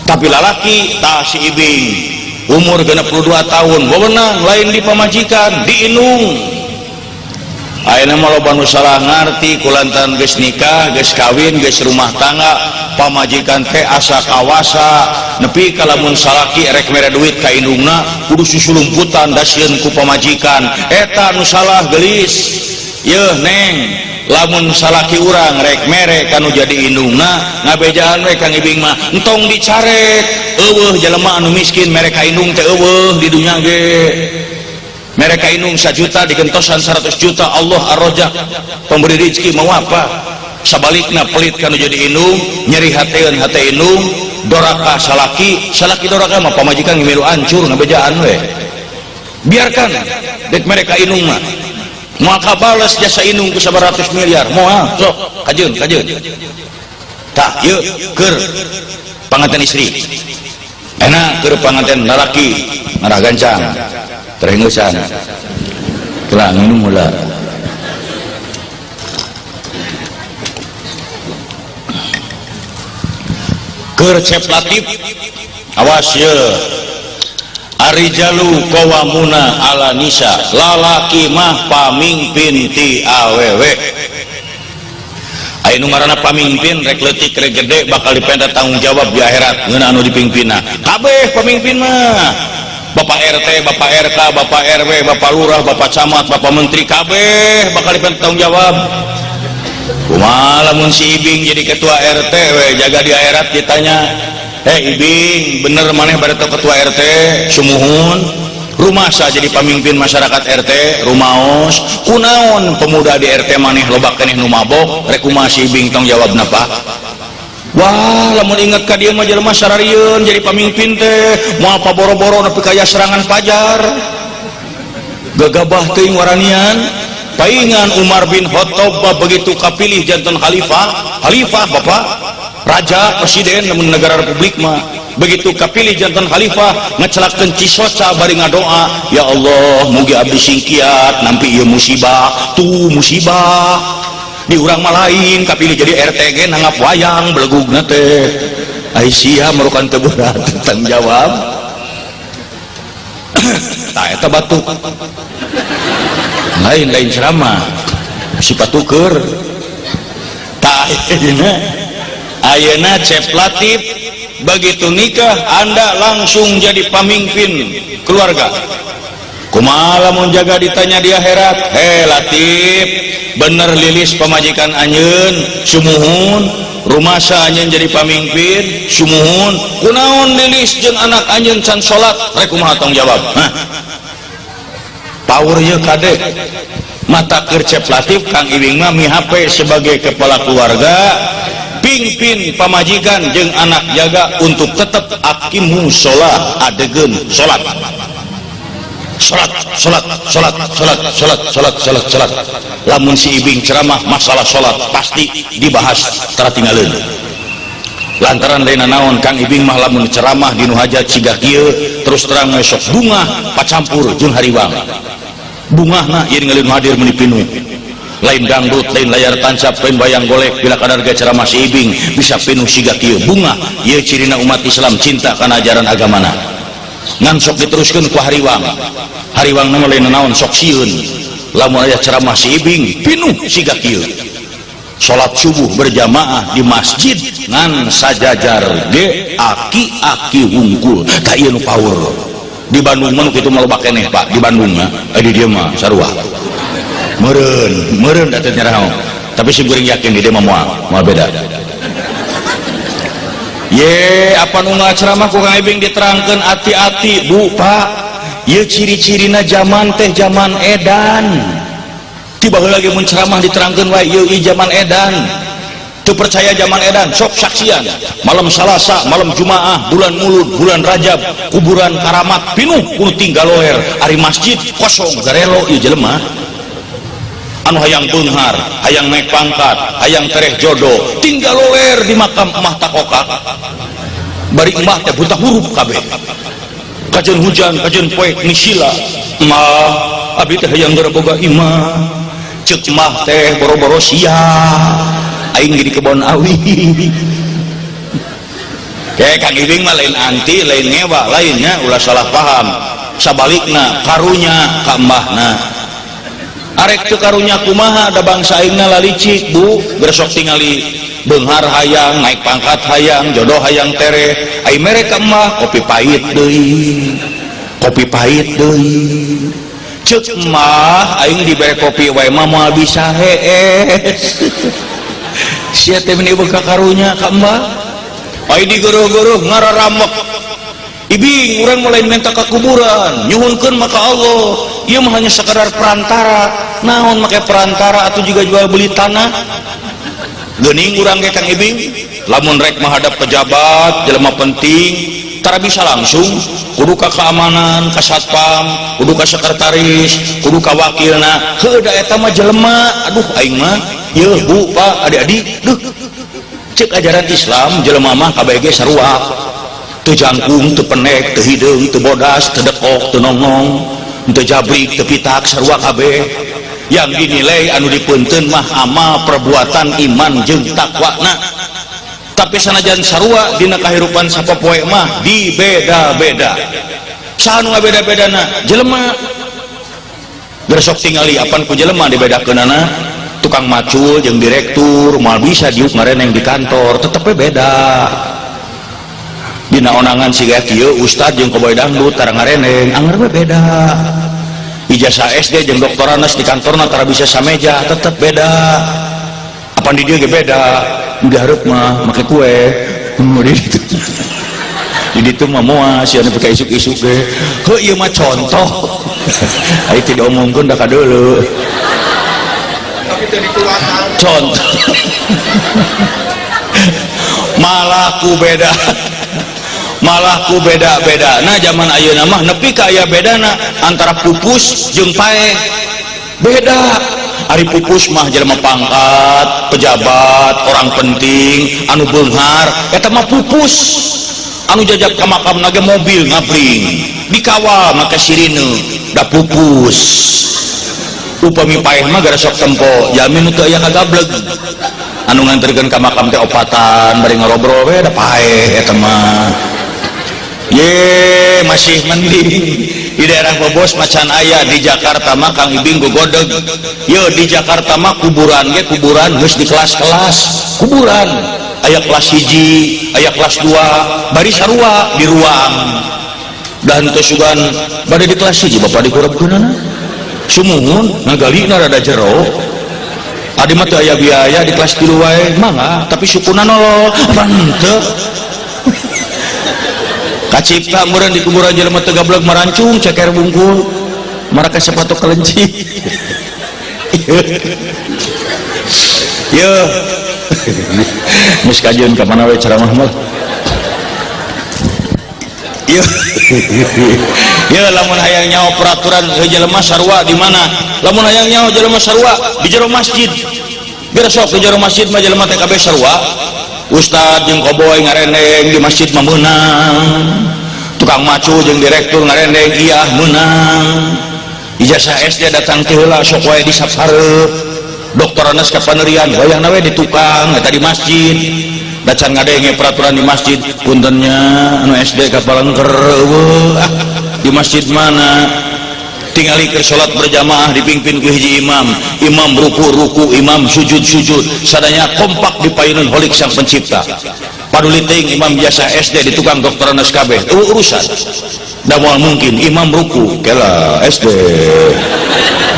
Tapi lalaki, tah si Ibing umur 62 tahun, wewenang lain di pamajikan, di indung. Ayeuna mah loba nu salah ngarti, kulantaran geus nikah, geus kawin, geus rumah tangga, pamajikan teh asa kawasa, nepi ka lamun salaki rek mere duit ka indungna kudu susulumputan dasieun ku pamajikan. Eta nu salah, gelis. Yeuh, Neng, lamun salaki urang rek mere kanu jadi indungna, ngabejaan we, "Kang Ibing mah entong dicarek." Eueuh jelema anu miskin mere ka indung teh, eueuh di dunya ge. Mere ka indung 1 juta digentosan 100 juta. Allah Ar-Razak, pemberi rezeki. Mau apa? Sabalikna pelit kanu jadi indung, nyeri hateun hate indung, doraka salaki, salaki doraka mah pamajikan milu hancur ngabejaan we. Biarkan dek mereka indung mah. Moal kabales jasa indung ku 100 miliar, moal sok kajeun kajeun. Tah ieu keur panganten istri. Enak keur panganten lalaki ngarah gancang. Terengeusan. Kelah nginum heula. Keur Cep Latif awas ye. Arijalu qawamuna ala nisa, lalaki mah pamingpin ti awewe. Aya nu ngaranna pamingpin rek leutik rek gede bakal dipenta tanggung jawab di akhirat ngeunah anu dipingpinna. Kabeh pamingpin mah. Bapak RT, Bapak RK, Bapak RW, Bapak Lurah, Bapak Camat, Bapak Menteri kabeh bakal dipenta tanggung jawab. Kumaha lamun si Ibing jadi ketua RT we jaga di akhirat ditanya, "Eh Ibing, bener maneh bade ketua RT?" Sumuhun. Rumasa jadi pamimpin masyarakat RT, rumaos. Kunaon pemuda di RT maneh loba keneh nu mabok, rek kumaha si Ibing tong jawabna Pak? Wah, lamun inget ka dieu mah jelema sararieun jadi pamimpin teh, moal paboro-boro nepi ka aya serangan fajar. Gagabah teuing waranian. Paingan Umar bin Khattab begitu kapilih jantan khalifah, khalifah bapak, raja, presiden namun negara republik mah. Begitu kapilih jantan khalifah ngecelakeun cisoca bari ngadoa, ya Allah mugi abdi singkiat nampi ieu musibah, tuh musibah. Di urang mah lain kapilih jadi RTG nanggap wayang belegugna teh. Ai sia merukan teu berat tanggung jawab. Tah eta batuk. Lain-lain ceramah sifat tuker. Tah ayeuna ayeuna Cep Latif begitu nikah Anda langsung jadi pamimpin keluarga. Kumaha lamun jaga ditanya di akhirat, "He Latif, bener lilis pamajikan anjeun?" Sumuhun. Rumasa anjeun jadi pamimpin? Sumuhun. Kunaon lilis jeung anak anjeun can salat? Rek kumaha tong jawab? Hah? Power ieu kade. Mata keur Cep Latif Kang Ibing mah mihape sebagai kepala keluarga, pingpin pamajikan jeung anak jaga untuk tetap aqimu sholat, adegeun salat. Salat, salat, salat, salat, salat, salat, salat, salat. Lamun si Ibing ceramah masalah salat pasti dibahas taratingaleun. Lantaran lain naon Kang Ibing mah lamun ceramah di nu hajat siga kieu terus terang sok bungah pacampur jeung hariwang. Bungahna ieu ningali nu hadir meuni pinuh. Lain dangdut, lain layar tancap, lain wayang golek, bila kadar ge ceramah si Ibing bisa pinuh siga kieu. Bungah ieu cirina umat Islam cinta kana ajaran agamana. Ngan sok diteruskeun ku hariwang. Hariwang mah lain naon sok sieun. Lamun aya ceramah si Ibing pinuh siga kieu. Salat subuh berjamaah di masjid ngan sajajar ge aki-aki wungkul. Tah ieu nu power. Di Bandung mah kitu mah loba keneh Pak, di Bandung mah di dieu mah sarua. Meureun, meureun da teh nyaraho. Tapi sim kuring yakin di dieu mah moal beda. Ye, apa nu ngaceramah ku Kang Ibing diterangkeun ati-ati, Bu, Pak. Ieu ciri-cirina zaman teh zaman edan. Tiba heula ge mun ceramah diterangkeun wae ieu zaman edan. Teu percaya zaman edan, sok saksian. Malam Salasa, malam Jumaah, bulan Mulud, bulan Rajab, kuburan karamat pinuh kudu tinggal loer, ari masjid kosong garelo ieu jelema. Anu hayang beunghar, hayang naik pangkat, hayang tereh jodoh, tinggal loer di makam emah takokak. Bari emah teh buta huruf kabeh. Kajeun hujan, kajeun poek nisila. Emah abdi teh hayang geura boga imah. Ceuk emah teh boro-boro sia. Aing di kebon awi. Kayak Kang Ibing mah lain anti, lain ngewa, lainnya ulah salah paham. Sabalikna karunya ka embahna. Arek teu karunya kumaha da bangsa aingna lalicik, Bu. Gersok tingali beunghar hayang, naik pangkat hayang, jodoh hayang tereh. Ai mere ka emah kopi pahit deui. Kopi pahit deui. Ceuk emah aing dibere kopi wae mah moal bisa hees. Sia teh meni beuka karunya ka emah. Ai digeuruh-geuruh ngararamek. Ibing urang mulai minta ka kuburan, nyuhunkeun maka Allah. Ieu mah hanya sekadar perantara. Naon make perantara atau juga jual beli tanah? Geuning urang ge Kang Ibing lamun rek menghadap pejabat jelema penting tara bisa langsung, kudu ka keamanan, ka satpam, kudu ka sekretaris, kudu ka wakilna. Heuh da eta mah jelema. Aduh aing mah yeuh Bu, Pak, adik-adik, duh cek ajaran Islam jelema mah kabeh ge sarua, teu jangkung, teu pendek, teu hideung, teu bodas, teu dekok, teu nongnong, teu jabrik, teu pitak, sarua kabeh. Yang dinilai anu dipunten mah amal perbuatan, iman jeung takwana. Tapi sanajan sarua dina kahirupan sapopoe mah dibeda-beda. Saha nu ngabeda-bedana? Jelema. Gersok tingali apan ku jelema dibedakeunana. Tukang macul jeung direktur moal bisa diuk ngareneng di kantor, tetep we beda. Dina onangan siga kieu ustad jeung koboy dangdut tara ngareneng, anger we beda. Ijazah SD jeung doktoranes di kantorna tara bisa sameja, tetep beda. Apan di dieu ge beda, di hareup mah make kue. Di ditu. Di ditu mah moal sia nepi ka isuk-isuk ge. Heuh ieu mah contoh. Ai teu diomongkeun da kadeuleu. Tapi teu dituangkan. Contoh. Malah ku beda. Malah ku beda-beda. Nah zaman ayeuna mah nepi ka aya bedana antara pupus jeung paeh. Beda. Ari pupus mah jelema pangkat, pejabat, orang penting, anu beunghar, eta mah pupus. Anu jajak ka makamna ge mobil ngabring, dikawal make sirine, da pupus. Upami paeh mah gara sok tempo, jalmi nu teu aya kagableg. Anu nganterkeun ka makam teh opatan, bari ngarobrol we da paeh eta mah. Ye, masih mending di daerah Bobos macan aya, di Jakarta mah Kang Ibing gogodeg. Ye, di Jakarta mah kuburan ge kuburan geus di kelas-kelas. Kuburan aya kelas 1, aya kelas 2, bari sarua di ruang. Dan teu sugan bade di kelas 1 bapak dikurepkeunana. Sumuhun ngagalina rada jero. Adi mah teu aya biaya di kelas 3 wae, mangga, tapi sukuna nolol, pan teu. Kacipta meureun di kuburan jelema teu gablek marancung ceker bungkul marake sepatu kelenci. Yeuh. Geus kajeun ka mana we ceramah mah. Yeuh. Yeuh lamun hayang nyaho peraturan jelema sarua di mana? Lamun hayang nyaho jelema sarua di jero masjid. Biar sok di jero masjid mah jelema teh kabeh sarua. Ustad jeung koboy ngarendeng di masjid mah meunang. Tukang macu jeung direktur ngarendeng iya meunang. Ijazah SD datang ti heula sok wae di sap hareup. Doktoranes ka panerian wayahna we di tukang eta di masjid. Da can ngadenge peraturan di masjid, puntennya anu SD ka palengker eueuh. Ah, di masjid mana? Tingali keur salat berjamaah dipimpin ku hiji imam, imam ruku ruku, imam sujud sujud, sadaya kompak di payunan holik sang pencipta. Paduli teuing imam biasa SD di tukang doktoranes kabeh, eueuh urusan. Da moal mungkin imam ruku kela SD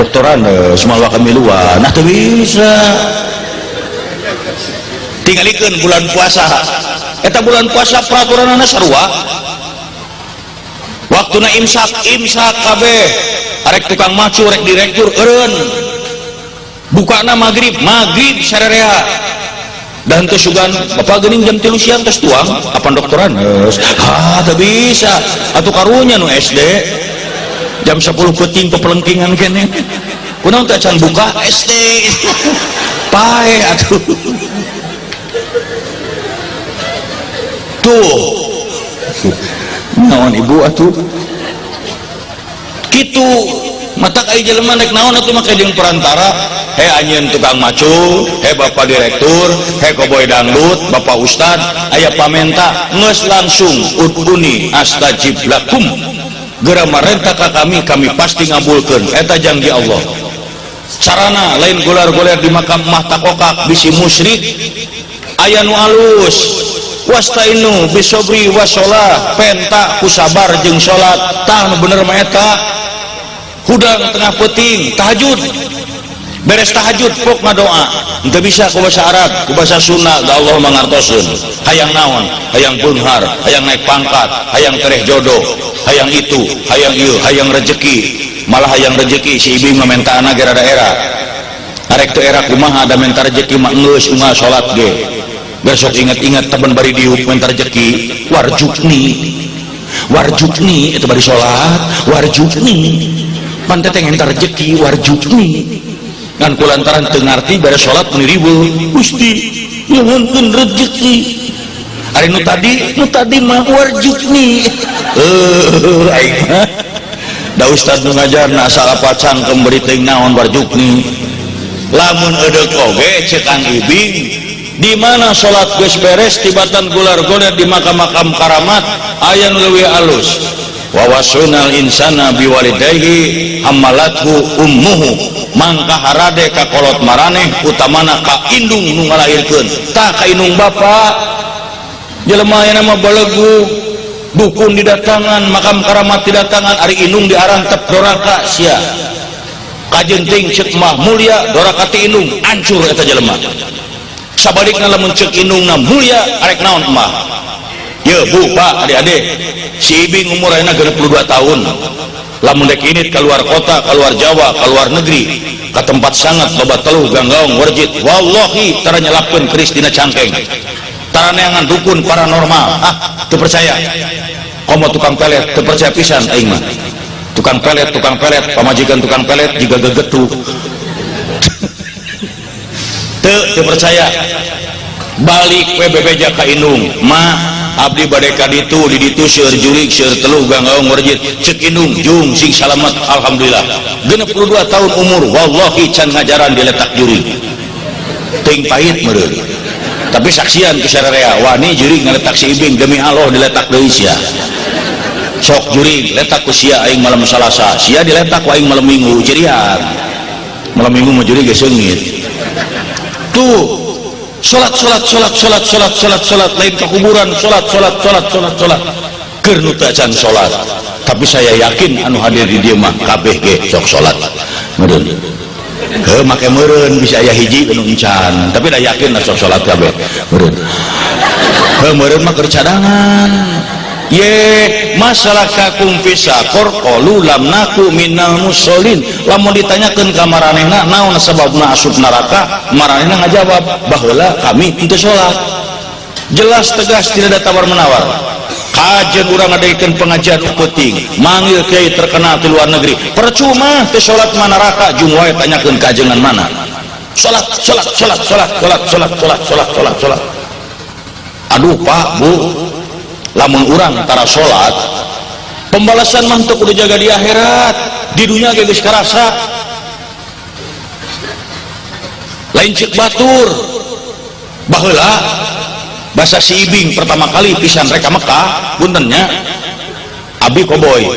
doktoranes moal kamiluan, nah teu bisa. Tingalikeun bulan puasa, eta bulan puasa peraturanana sarua. Waktuna imsak, imsak kabeh. Arek tukang macu, rek direktur eureun. Bukana magrib, magrib sarerea. Dan teu sugan bapak geuning jam 3 siang tos tuang, apan doktoranes. Ah, teu bisa. Atuh karunya nu SD. Jam 10 peuting pepelengkingan keneh. Kunaon teh acan buka SD. Pae atuh. Tuh. Naon ibu atuh? Kitu matak ai jelema rek naon atuh make jeung perantara. He anjeun tukang macul, he bapak direktur, he koboy dangdut, bapak ustad, aya pamenta geus langsung uduni astajib lakum. Geura marenta ka kami, kami pasti ngabulkeun. Eta janji Allah. Carana lain golar-goler di makam mah takokak bisi musyrik. Aya nu alus. Wastainu bisobri wasolah, penta ku sabar jeung salat. Tah nu bener mah eta. Hudang tengah peuting tahajud. Beres tahajud pok ngadoa. Henteu bisa ku bahasa Arab, ku bahasa Sunda, da Allah mangartoseun. Hayang naon? Hayang beunghar, hayang naik pangkat, hayang tereh jodoh, hayang itu, hayang ieu, hayang rejeki. Malah hayang rejeki si ibu mah mentaana ge rada era. Arek teu era kumaha da menta rejeki mah geus unggal salat ge. Besok ingat-ingat temen bari diuk menta rejeki warjukni. Warjukni itu bari salat, warjukni. Pan teh menta rejeki warjukni. Ngan kulantaran teu ngarti bari salat meuni riweuh. Gusti nyuhunkeun rejeki. Ari nu tadi mah warjukni. Aing mah da ustad nu ngajarna asal apa cangkem beri teuing naon warjukni. Lamun edeuk oge ceuk Kang Ibing di mana salat geus beres tibatan gular goler di makam-makam karamat aya nu leuwih alus. Wa wasunal insana biwalidayhi hamalathu ummuhu mangka harade ka kolot maraneh utamana ka indung nu ngalahirkeun tah ka indung bapa. Jelema ayeuna mah belegu dukun didatangan, makam karamat didatangan, ari indung diarantep doraka sia. Kajeun teuing ceuk mah mulia doraka ti indung hancur eta jelema. Sabalikna lamun ceuk indungna mulia arek naon mah. Ye bu, pak, adik-adik, si Ibing umur ayeuna 62 tahun. Lamun dek init keluar kota, keluar Jawa, keluar negeri, ke tempat sangat loba teluh ganggaung warjit, wallahi tara nyelapkeun keris dina cangkeng. Tara neangan dukun paranormal. Ah, teu percaya. Komo tukang pelet, teu percaya pisan aing mah. Tukang pelet, pamajikan tukang pelet jiga gegetu. Teu, teu percaya. Balik we bebeja ka indung, ma abdi bade ka ditu, di ditu seueur jurig, seueur teluh ganggaung warjit. Ceuk indung jung sing salamet, alhamdulillah. 62 tahun umur, wallahi can ngajaran diletak jurig. Teuing pahit meureun. Tapi saksian ku sararea, wani jurig ngaletak si Ibing, demi Allah diletak deui sia. Sok jurig letak ku sia aing malam Salasa, sia diletak ku aing malam Minggu, cirian. Malam Minggu mah jurig geus seungit. Tuh, salat salat salat salat salat salat salat lain ke kuburan, salat salat salat salat salat. Keur nu teu acan salat. Tapi saya yakin anu hadir di dieu mah kabeh ge sok salat. Meureun. Heuh make meureun bisa aya hiji anu encan, tapi da yakin lah sok salat kabeh. Meureun. Heuh meureun mah keur cadangan. Ye masalah kakum fisakor qalu lam naku minal musholin. Lamun ditanyakeun ka maranehna naon sababna asup neraka, maranehna ngajawab baheula kami henteu salat. Jelas tegas tidak ada tawar menawar. Kajeun urang ngadaikeun pengajian penting, manggil kiai terkenal di luar negeri, percuma teu salat mah neraka, jung wae tanyakeun ka ajengan mana. Salat salat salat salat salat salat salat salat salat salat. Aduh Pak, Bu, lamun urang tara salat, pembalasan mah teu kudu jaga di akhirat, di dunia ge geus karasa. Lain ceuk batur. Baheula basa si Ibing pertama kali pisan reka Mekah, puntennya abi koboy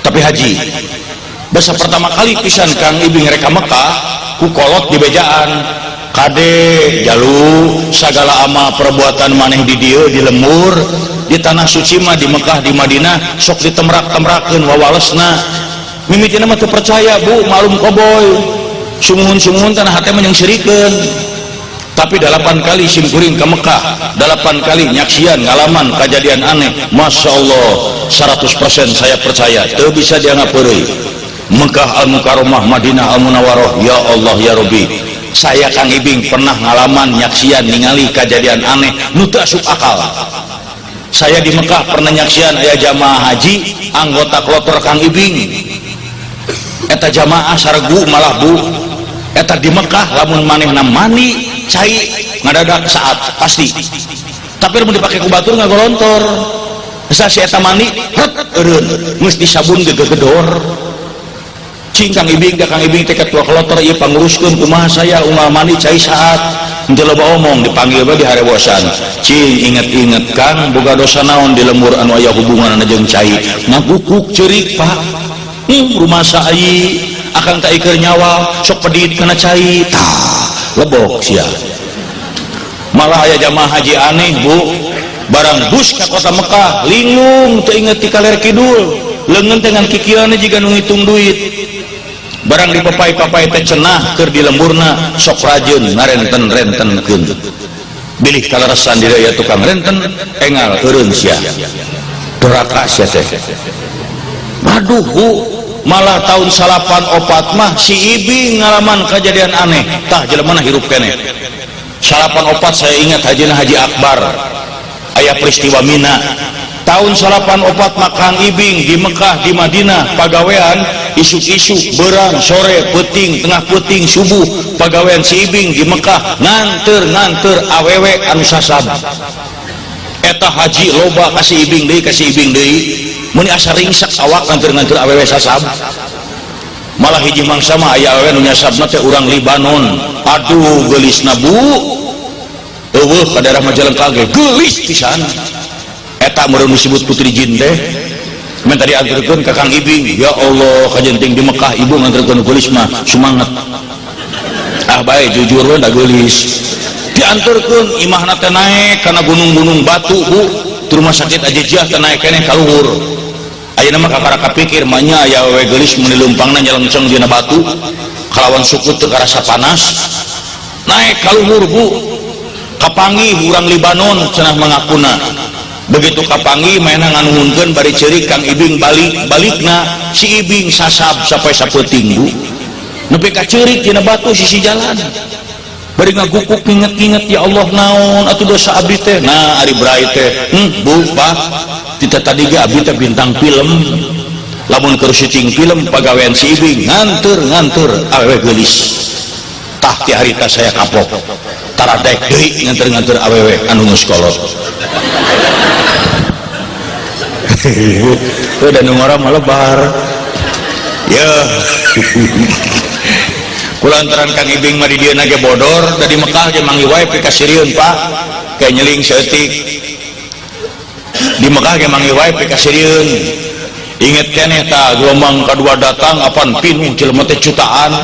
tapi haji. Basa pertama kali pisan Kang Ibing reka Mekah ku kolot di bejaan kade jalu sagala amal perbuatan maneh di dieu di lembur di tanah suci mah di Mekah di Madinah sok ditemrak-temrakeun wawalesna. Mimitina mah teu percaya bu, malum koboy sumuhun-sumuhun tanah hate mah nyengsirikeun. Tapi 8 kali simkuring ke Mekah, 8 kali nyaksian ngalaman kejadian aneh, Masya Allah 100% saya percaya, teu bisa dianggap heureuy. Mekah Al-Mukarramah, Madinah Al-Munawwarah, ya Allah ya Rabbi, saya Kang Ibing pernah ngalaman nyaksian ningali kejadian aneh nu teu asup akal. Saya di Mekah pernah nyaksian aya jamaah haji anggota kloter Kang Ibing, eta jamaah sargu malah bu, eta di Mekah lamun manehna mandi cai ngadadak saat pasti, tapi lamun dipake ku batur ngagolontor. Bisa si eta mandi ret eureun geus disabun gegegedor. Cing Kang Ibing, da Kang Ibing teh ketua kloter ieu panguruskeun kumaha saya unggal mandi cai saat henteu loba omong dipanggil bae di harewosan. Cing inget-inget Kang boga dosa naon di lembur anu aya hubunganna jeung cai, ngagukuk ceurik Pak. Rumasa ai akang tak iker nyawa sok pedit kana cai tah lebok sia. Malah aya jamaah haji aneh bu, barang bus ka kota Mekah linglung teu inget ti kaler kidul, leungeun teh ngan kikieuan jiga nu ngitung duit. Barang dipapai-papai teh cenah keur di lemburna sok rajeun ngarenten-rentenkeun. Bilih kaleresan di daya tukang renten engal eureun sia. Doraka sia teh. Aduh bu, Malah tahun 94 mah si Ibing ngalaman kejadian aneh. Tah jelema hirup keneh. 94 saya ingat hajina Haji Akbar. Aya peristiwa Mina. Tahun 94 mah Kang Ibing di Mekah di Madinah pagawean isuk-isuk berang sore peuting tengah peuting subuh pagawean si Ibing di Mekah nganter-nganter awewe anu sasab. Eta haji loba kasih Ibing deui kasih Ibing deui. Mun asa ringsek awak nganter-nganter awewe sasab. Malah hiji mangsa mah aya awewe nu nyasabna teh urang Libanon. Aduh geulisna bu. Eueuh ka daerah Majalengka ge geulis pisan. Eta meureun disebut putri jin teh. Men tadi anterkeun ka Kang Ibing, ya Allah kajenting di Mekah ibu nganterkeun geulis mah sumanget. Ah bae jujur we da geulis. Dianterkeun imahna teh naek kana gunung-gunung batu bu. Di rumah sakit Ajijiah teh naek keneh ka luhur. Ayeuna mah kakara kapikir mah nya aya awewe geulis mun dileumpangna nyelengceng dina batu kalawan suku teu karasa panas. Naek ka luhur bu. Kapanggih urang Libanon cenah mangakuna. Begitu kapanggih mainna nganuhunkeun bari ceurik Kang Ibing balik balikna si Ibing sasab sampai sapeuting bu. Nepi ka ceurik dina batu sisi jalan. Bari ngagukuk nginget-nginget ya Allah naon atuh dosa abdi teh. Nah ari brai teh, bu pak kita tadi ge abdi teh bintang film. Lamun keur syuting film pagawean si Ibing nganter-nganter awewe geulis. Tah ti harita saya kapok. Taradek deui nganter-nganter awewe anu geus kolot. Udah nu ngora mah lebar. Yeuh. Kulantaran Kang Ibing mah di dieu ge bodor, da di Mekah ge manggih wae pikasirieun Pak. Kayak nyeling saeutik. Di Mekah ge manggih wae pikasirieun. Inget keneh tah gelombang kadua datang apan pinuh jelema teh jutaan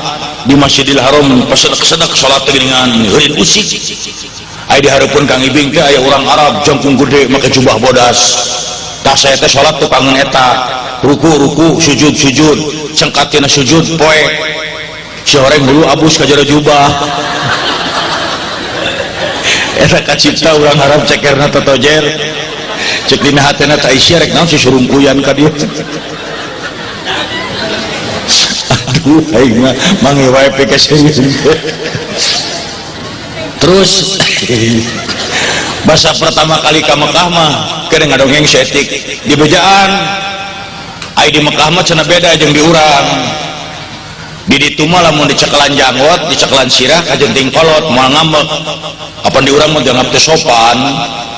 di Masjidil Haram pasedek-sedek salat teh geuningan heurin usik. Aya di hareupeun Kang Ibing teh aya urang Arab jangkung gede make jubah bodas. Tah saya teh salat teh kangen eta. Ruku-ruku sujud-sujud cengkatina sujud poe. Si horeng bulu abus ka jero jubah. Eta kacipta urang Arab cekerna totojer. Cek dina hatena ta isia rek naon si surungkuyan ka dieu. Aduh aing mah mangi wae pikasieun. Terus basa pertama kali ka Mekah mah keur ngadongeng saeutik di bejaan. Ai di Mekah mah cenah beda jeung di urang. Di ditu mah lamun dicekelan janggot, dicekelan sirah kajenting kolot moal ngambek. Apan di urang mah dianggap teh sopan.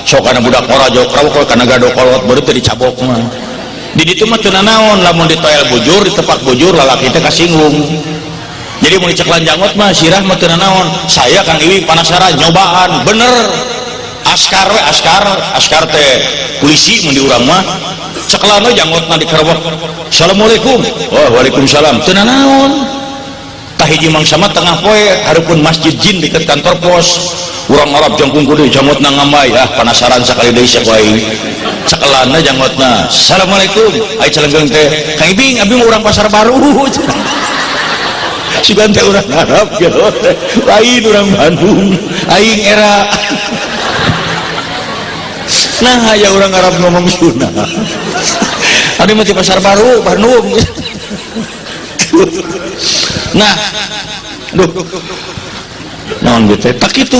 Sok kana budak ora jauh krawok kana gado kolot baru teh dicabok mah. Di ditu mah teu nanaon lamun ditoel bujur, ditepak bujur lalaki teh kasinggung. Jadi mun dicekelan janggot mah sirah mah teu nanaon. Saya Kang Iwi panasaran nyobaan bener. Askar we askar, askar teh polisi mun di urang mah. Cekelan we janggotna dikerewek. Assalamualaikum. Oh, waalaikumsalam. Teu nanaon. Tah hiji mangsa mah tengah poe hareupeun masjid jin deket kantor pos. Urang Arab jangkung kudu janggotna ngambay. Ah penasaran sakali deui sia ku aing. Cekelanna janggotna. Assalamualaikum. Ai celenggeung teh Kang Ibing abdi mah urang Pasar Baru. Sugan teh urang Arab gitu teh. Lain urang Bandung. Aing era. Nah aya urang Arab ngomong Sunda. Abdi mah ti Pasar Baru Bandung. Nah, duh. Naon gitu teh? Tak kitu.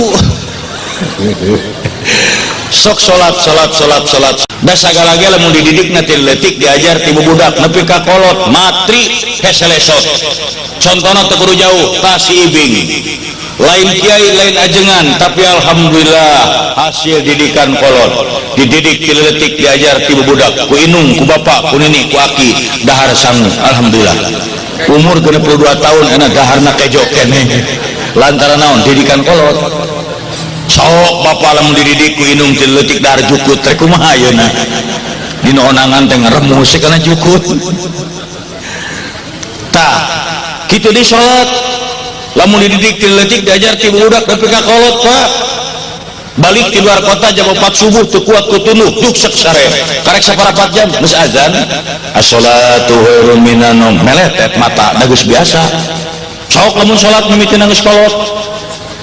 Sok salat salat salat salat. Da sagala ge lamun dididikna ti leutik diajar ti budak nepi ka kolot matri heselesot. Contona teu kudu jauh ka si Ibing. Lain kiai lain ajengan tapi alhamdulillah hasil didikan kolot. Dididik ti leutik diajar ti budak ku inung ku bapak ku nini ku aki dahar sangu alhamdulillah. Umur 62 tahun enak daharna kejo keneh. Lantaran naon didikan kolot. Sok bapak lamun dididik ku inung ti leutik dahar jukut teh kumaha ayeuna. Dina onangan teh ngeremus kana jukut. Tah kitu di salat lamun dididik ti leutik diajar ti budak nepi ka kolot Pak. Balik di luar kota jam 4 subuh teu kuat ku tunduh duk sek sare karek saparapat jam geus azan as-sholatu khairun minan naum meletet mata da geus biasa. Sok lamun salat mimiti geus kolot.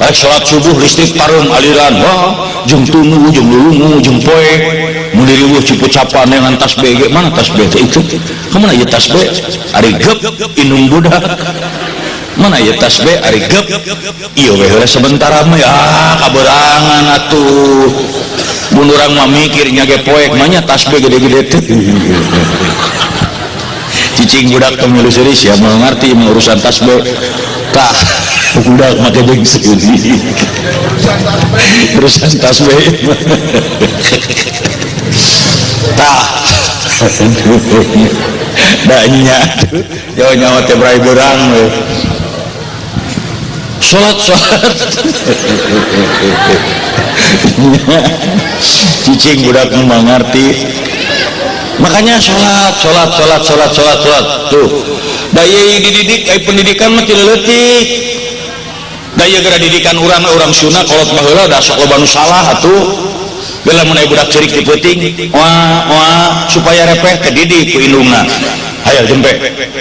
Rek salat subuh listrik pareum aliran wah jeung tunu jeung lulungu jeung poe mun diriweuh cipucapan dengan tasbih ge mana tasbih teh itu ka mana ieu tasbih ari gep indung budak mana ieu tasbih ari gep ieu we heula sementara mah ya kaberangan atuh mun urang mah mikir nya ge poek mah nya tasbih gede-gede teh cicing budak tong milu seuri sia moal ngarti mah urusan tasbih tah budak make jeung seuri urusan tasbih tah da nya yo nyawa teh brai beurang we salat salat cicing budak mah ngarti makanya salat salat salat salat salat salat tuh da ieu dididik ai pendidikan mah ti leutik da ieu geura didikan urang urang Sunda kolot baheula da sok loba nu salah atuh bila mun aya budak ceurik ti peuting wah wah supaya repeh teh didik ku indungna hayo jempe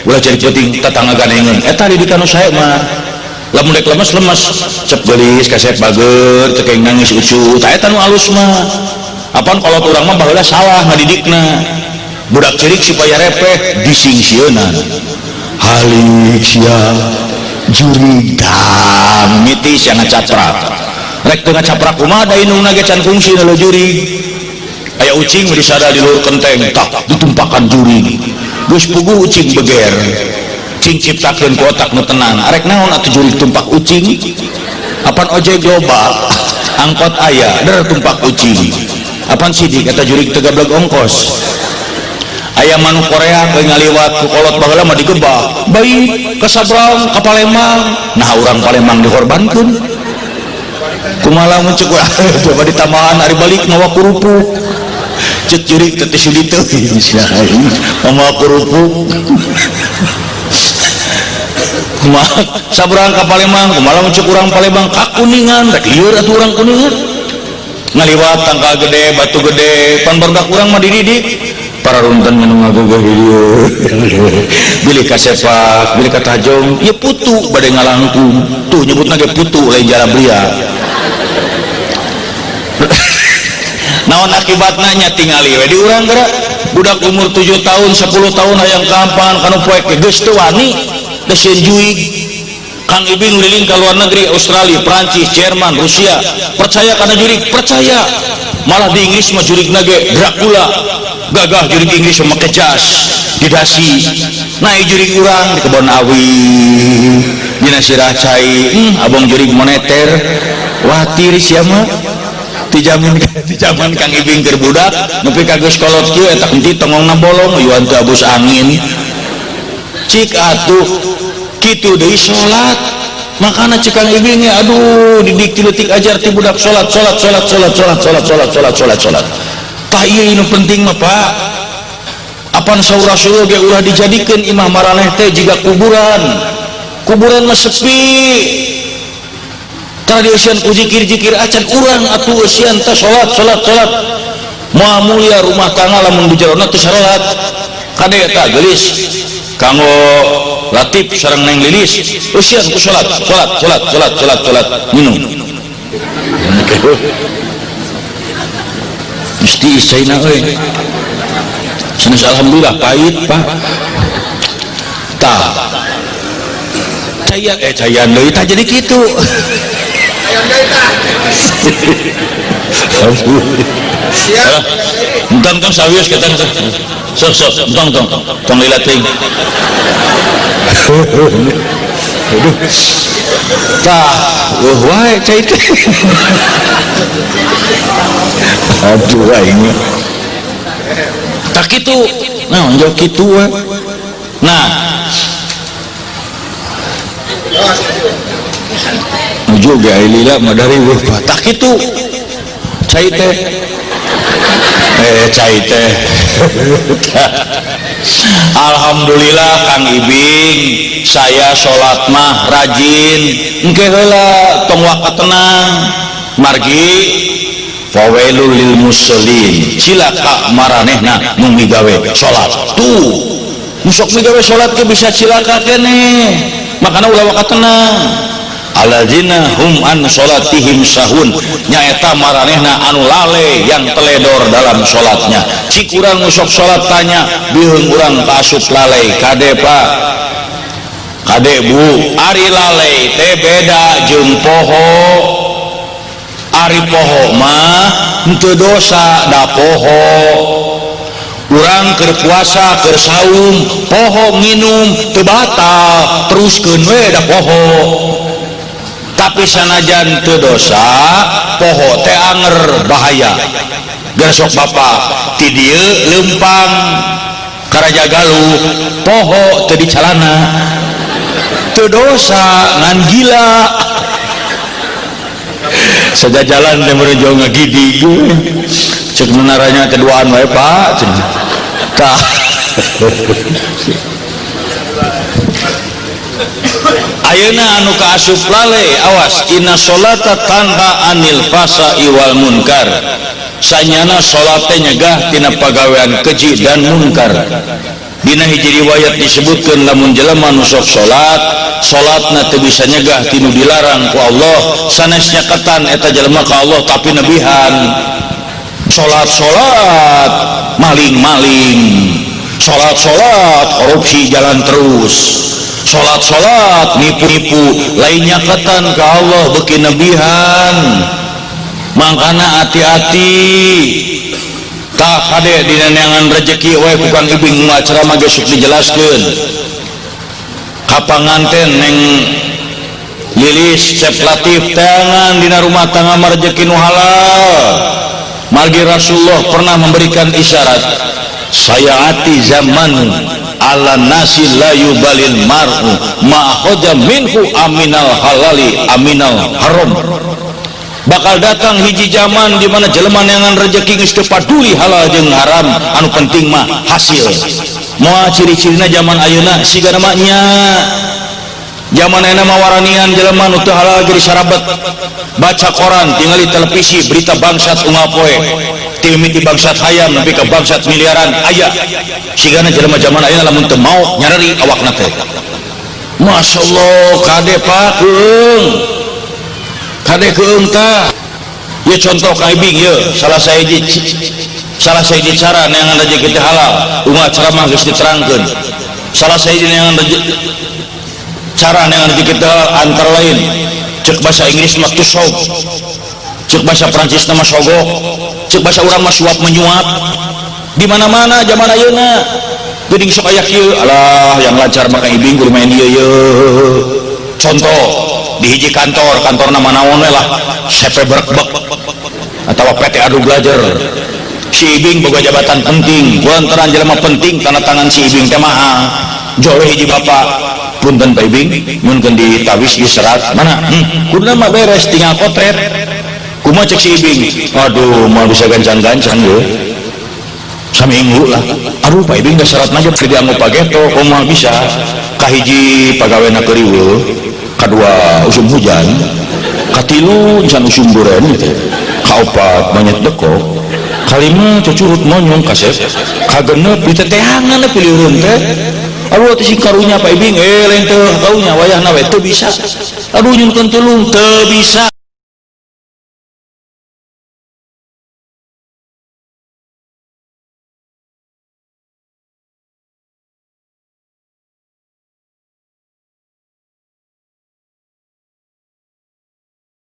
ulah ceurik peuting tetangga ganengeun eta didikan nu sae mah lamun rek lemes lemes cep geulis kasep bager teu keng nangis ucu tah eta nu alus mah apan kolot urang mah baheula salah ngadidikna budak ceurik supaya repeh disingsieunan halik sia jurig dang mitis yang ngacaprak rek teu ngacaprak kumaha da indungna ge can kungsi na jurig aya ucing nu disada di luhur kenteng tah ditumpakan jurig geus puguh ucing beger cing ciptakeun ku otak nu tenang arek naon atuh jurig tumpak ucing apan ojek loba angkot aya der tumpak ucing apan sidik eta jurig teu gableg ongkos aya manuk Korea keur ngaliwat ku kolot baheula mah digebah baik ka Sabrang ka Palembang nah urang Palembang dikorbankeun kumaha lamun ceuk urang coba ditambahan ari balik mawa kerupuk ceuk jurig teh teu sudi teuing sia mawa kerupuk kumaha Sabrang ka Palembang kumaha lamun ceuk urang Palembang ka Kuningan rek lieur atuh urang Kuningan ngaliwat tangkal gede batu gede pan barudak urang mah dididik para runten nu ngagogeh ieu bilih ka sepak bilih ka tajong ieu putu bade ngalangkung tuh nyebutna ge putu lain jalabria naon akibatna nya tingali we di urang geura budak umur 7 tahun 10 tahun hayang ka ampangan kanu poek ge geus teu wani geus sieun juig Kang Ibing liling ka luar negeri Australia, Prancis, Jerman, Rusia percaya kana jurig percaya malah di Inggris mah jurigna ge Dracula gagah jurig Inggris mah make jas di dasi naik jurig urang di kebon awi dina sirah cai abong jurig moneter watir sia mah dijamin di zaman Kang Ibing keur budak nepi ka geus kolot kieu eta henteu tongongna bolong eueuh teu abus angin cik atuh kitu deui salat makana cek Kang Ibing aduh didik ti leutik ajar ti budak salat salat salat salat salat salat salat salat salat salat tah ieu nu penting mah Pak apan saur Rasul ge ulah dijadikeun imah maraneh teh jiga kuburan kuburan mah sepi tara dieusian ku zikir-zikir acan urang atuh eusian teh salat salat salat moal mulia rumah tangga lamun di jerona teu salat kade eta geulis kanggo Latif sareng Neng Lilis eusian ku salat salat salat salat salat salat minum mesti caina euy sanes alhamdulillah pahit Pak tah cayan cayan deui tah jadi kitu entong tong sawios kita sok sok entong tong tong lila teuing aduh tah eueuh wae cai teh aduh aing tah kitu naon jauh kitu we nah nuju ge ai lila mah dari eueuh tah kitu cai teh cai teh alhamdulillah Kang Ibing saya salat mah rajin engke heula tong waka tenang margi fawailul lil musallin cilaka maranehna nu migawe salat tuh nu sok migawe salat ge bisa cilaka keneh makana ulah waka tenang Alladzina hum an sholatihim sahun, nyaeta maranehna anu lale yang teledor dalam sholatnya. Cik urang nu sok sholat tanya, biheung urang kaasup lalai? Kade Pak, kade Bu, ari lalai teh beda jeung poho. Ari poho mah henteu dosa, da poho. Urang keur puasa, keur saum, poho nginum, teu batal, teruskeun we, da poho. Tapi sanajan teu dosa, poho teh anger bahaya. Gersok bapak ti dieu lempang ka Rajagaluh, poho teu dicalana, teu dosa ngan gila. Saja jalan teh menuju ngagidig, cek menaranya keduaan wae, Pak, cenah. Tah, ayeuna anu kaasup lale, awas. Inna sholata tanha anil fahsya'i wal munkar, sanyana salat teh nyegah tina pagawean keji dan munkar. Dina hiji riwayat disebutkeun, lamun jelema nu sok salat, salatna teu bisa nyegah tinu dilarang ku Allah, sanes nyaketan eta jelema ka Allah, tapi nebihan. Salat-salat maling-maling, salat-salat korupsi jalan terus, salat-salat nipu-nipu, lain nyaketan ka Allah, beuki nebihan. Mangkana hati-hati. Tah, kade, dina neangan rezeki we ku Kang Ibing moal ceramah ge sok dijelaskeun. Ka panganten Neng Lilis, Cep Latif, teangan dina rumah tangga mah rezeki nu halal. Margi Rasulullah pernah memberikan isyarat, saya'ti zaman ala nasi la yubalil mar'u ma akhoja minhu aminal halali aminal haram. Bakal datang hiji zaman di mana jelema neangan rezeki geus teu paduli halal jeung haram, anu penting mah hasil. Moal ciri-cirina zaman ayeuna, siga mah nya zaman ayeuna mah waranian jelema nu teu halal ge disarabet. Baca koran, tingali televisi, berita bangsat unggal poe, ti mimiti bangsat hayam nepi ka bangsat miliaran aya. Sigana jelema zaman ayeuna lamun teu maok nyareri awakna teh. Masya Allah, kade Pak, keung kade, keung. Tah ya, contoh Kang Ibing ya, salah sahiji cara neangan rezeki teh halal, unggal ceramah geus diterangkeun. Salah sahiji neangan rezeki, cara neangan rezeki teh halal, antara lain cek bahasa Inggris mah to solve, cek bahasa Prancis nama sogok, cek bahasa urang mah suap menyuap. Di mana-mana zaman ayeuna geuning sok aya kieu, alah, yang lancar mah Kang Ibing kudu main ieu ye. Contoh di hiji kantor, kantor nama naon we lah, CP Berekbek atau PT Adu Belajar, si Ibing boga jabatan penting. Kulantaran jelema penting, tanda tangan si Ibing teh mahal. Jole hiji bapak, "Punten Pak Ibing, nyunkeun ditawis di serat mana." Kuduna mah beres tinggal kotret. "Kumaha?" cek si Ibing. "Aduh, mau bisa gancang-gancang ye, saminggu lah." "Aduh, Pak Ibing, serat aja beli dianggo pageto." "Kumaha bisa? Kahiji pegawai keur, kadua usum hujan, katilu can usum duren gitu, kaopat monyet dekok, kalima cucurut monyong kasep, kagenep diteteangan pilihan teh. Aduh, teh sing karunya, Pak Ibing." "Eh, lain teu karunya, wayahna we teu bisa." "Aduh, nyunkeun tulung." "Teu bisa."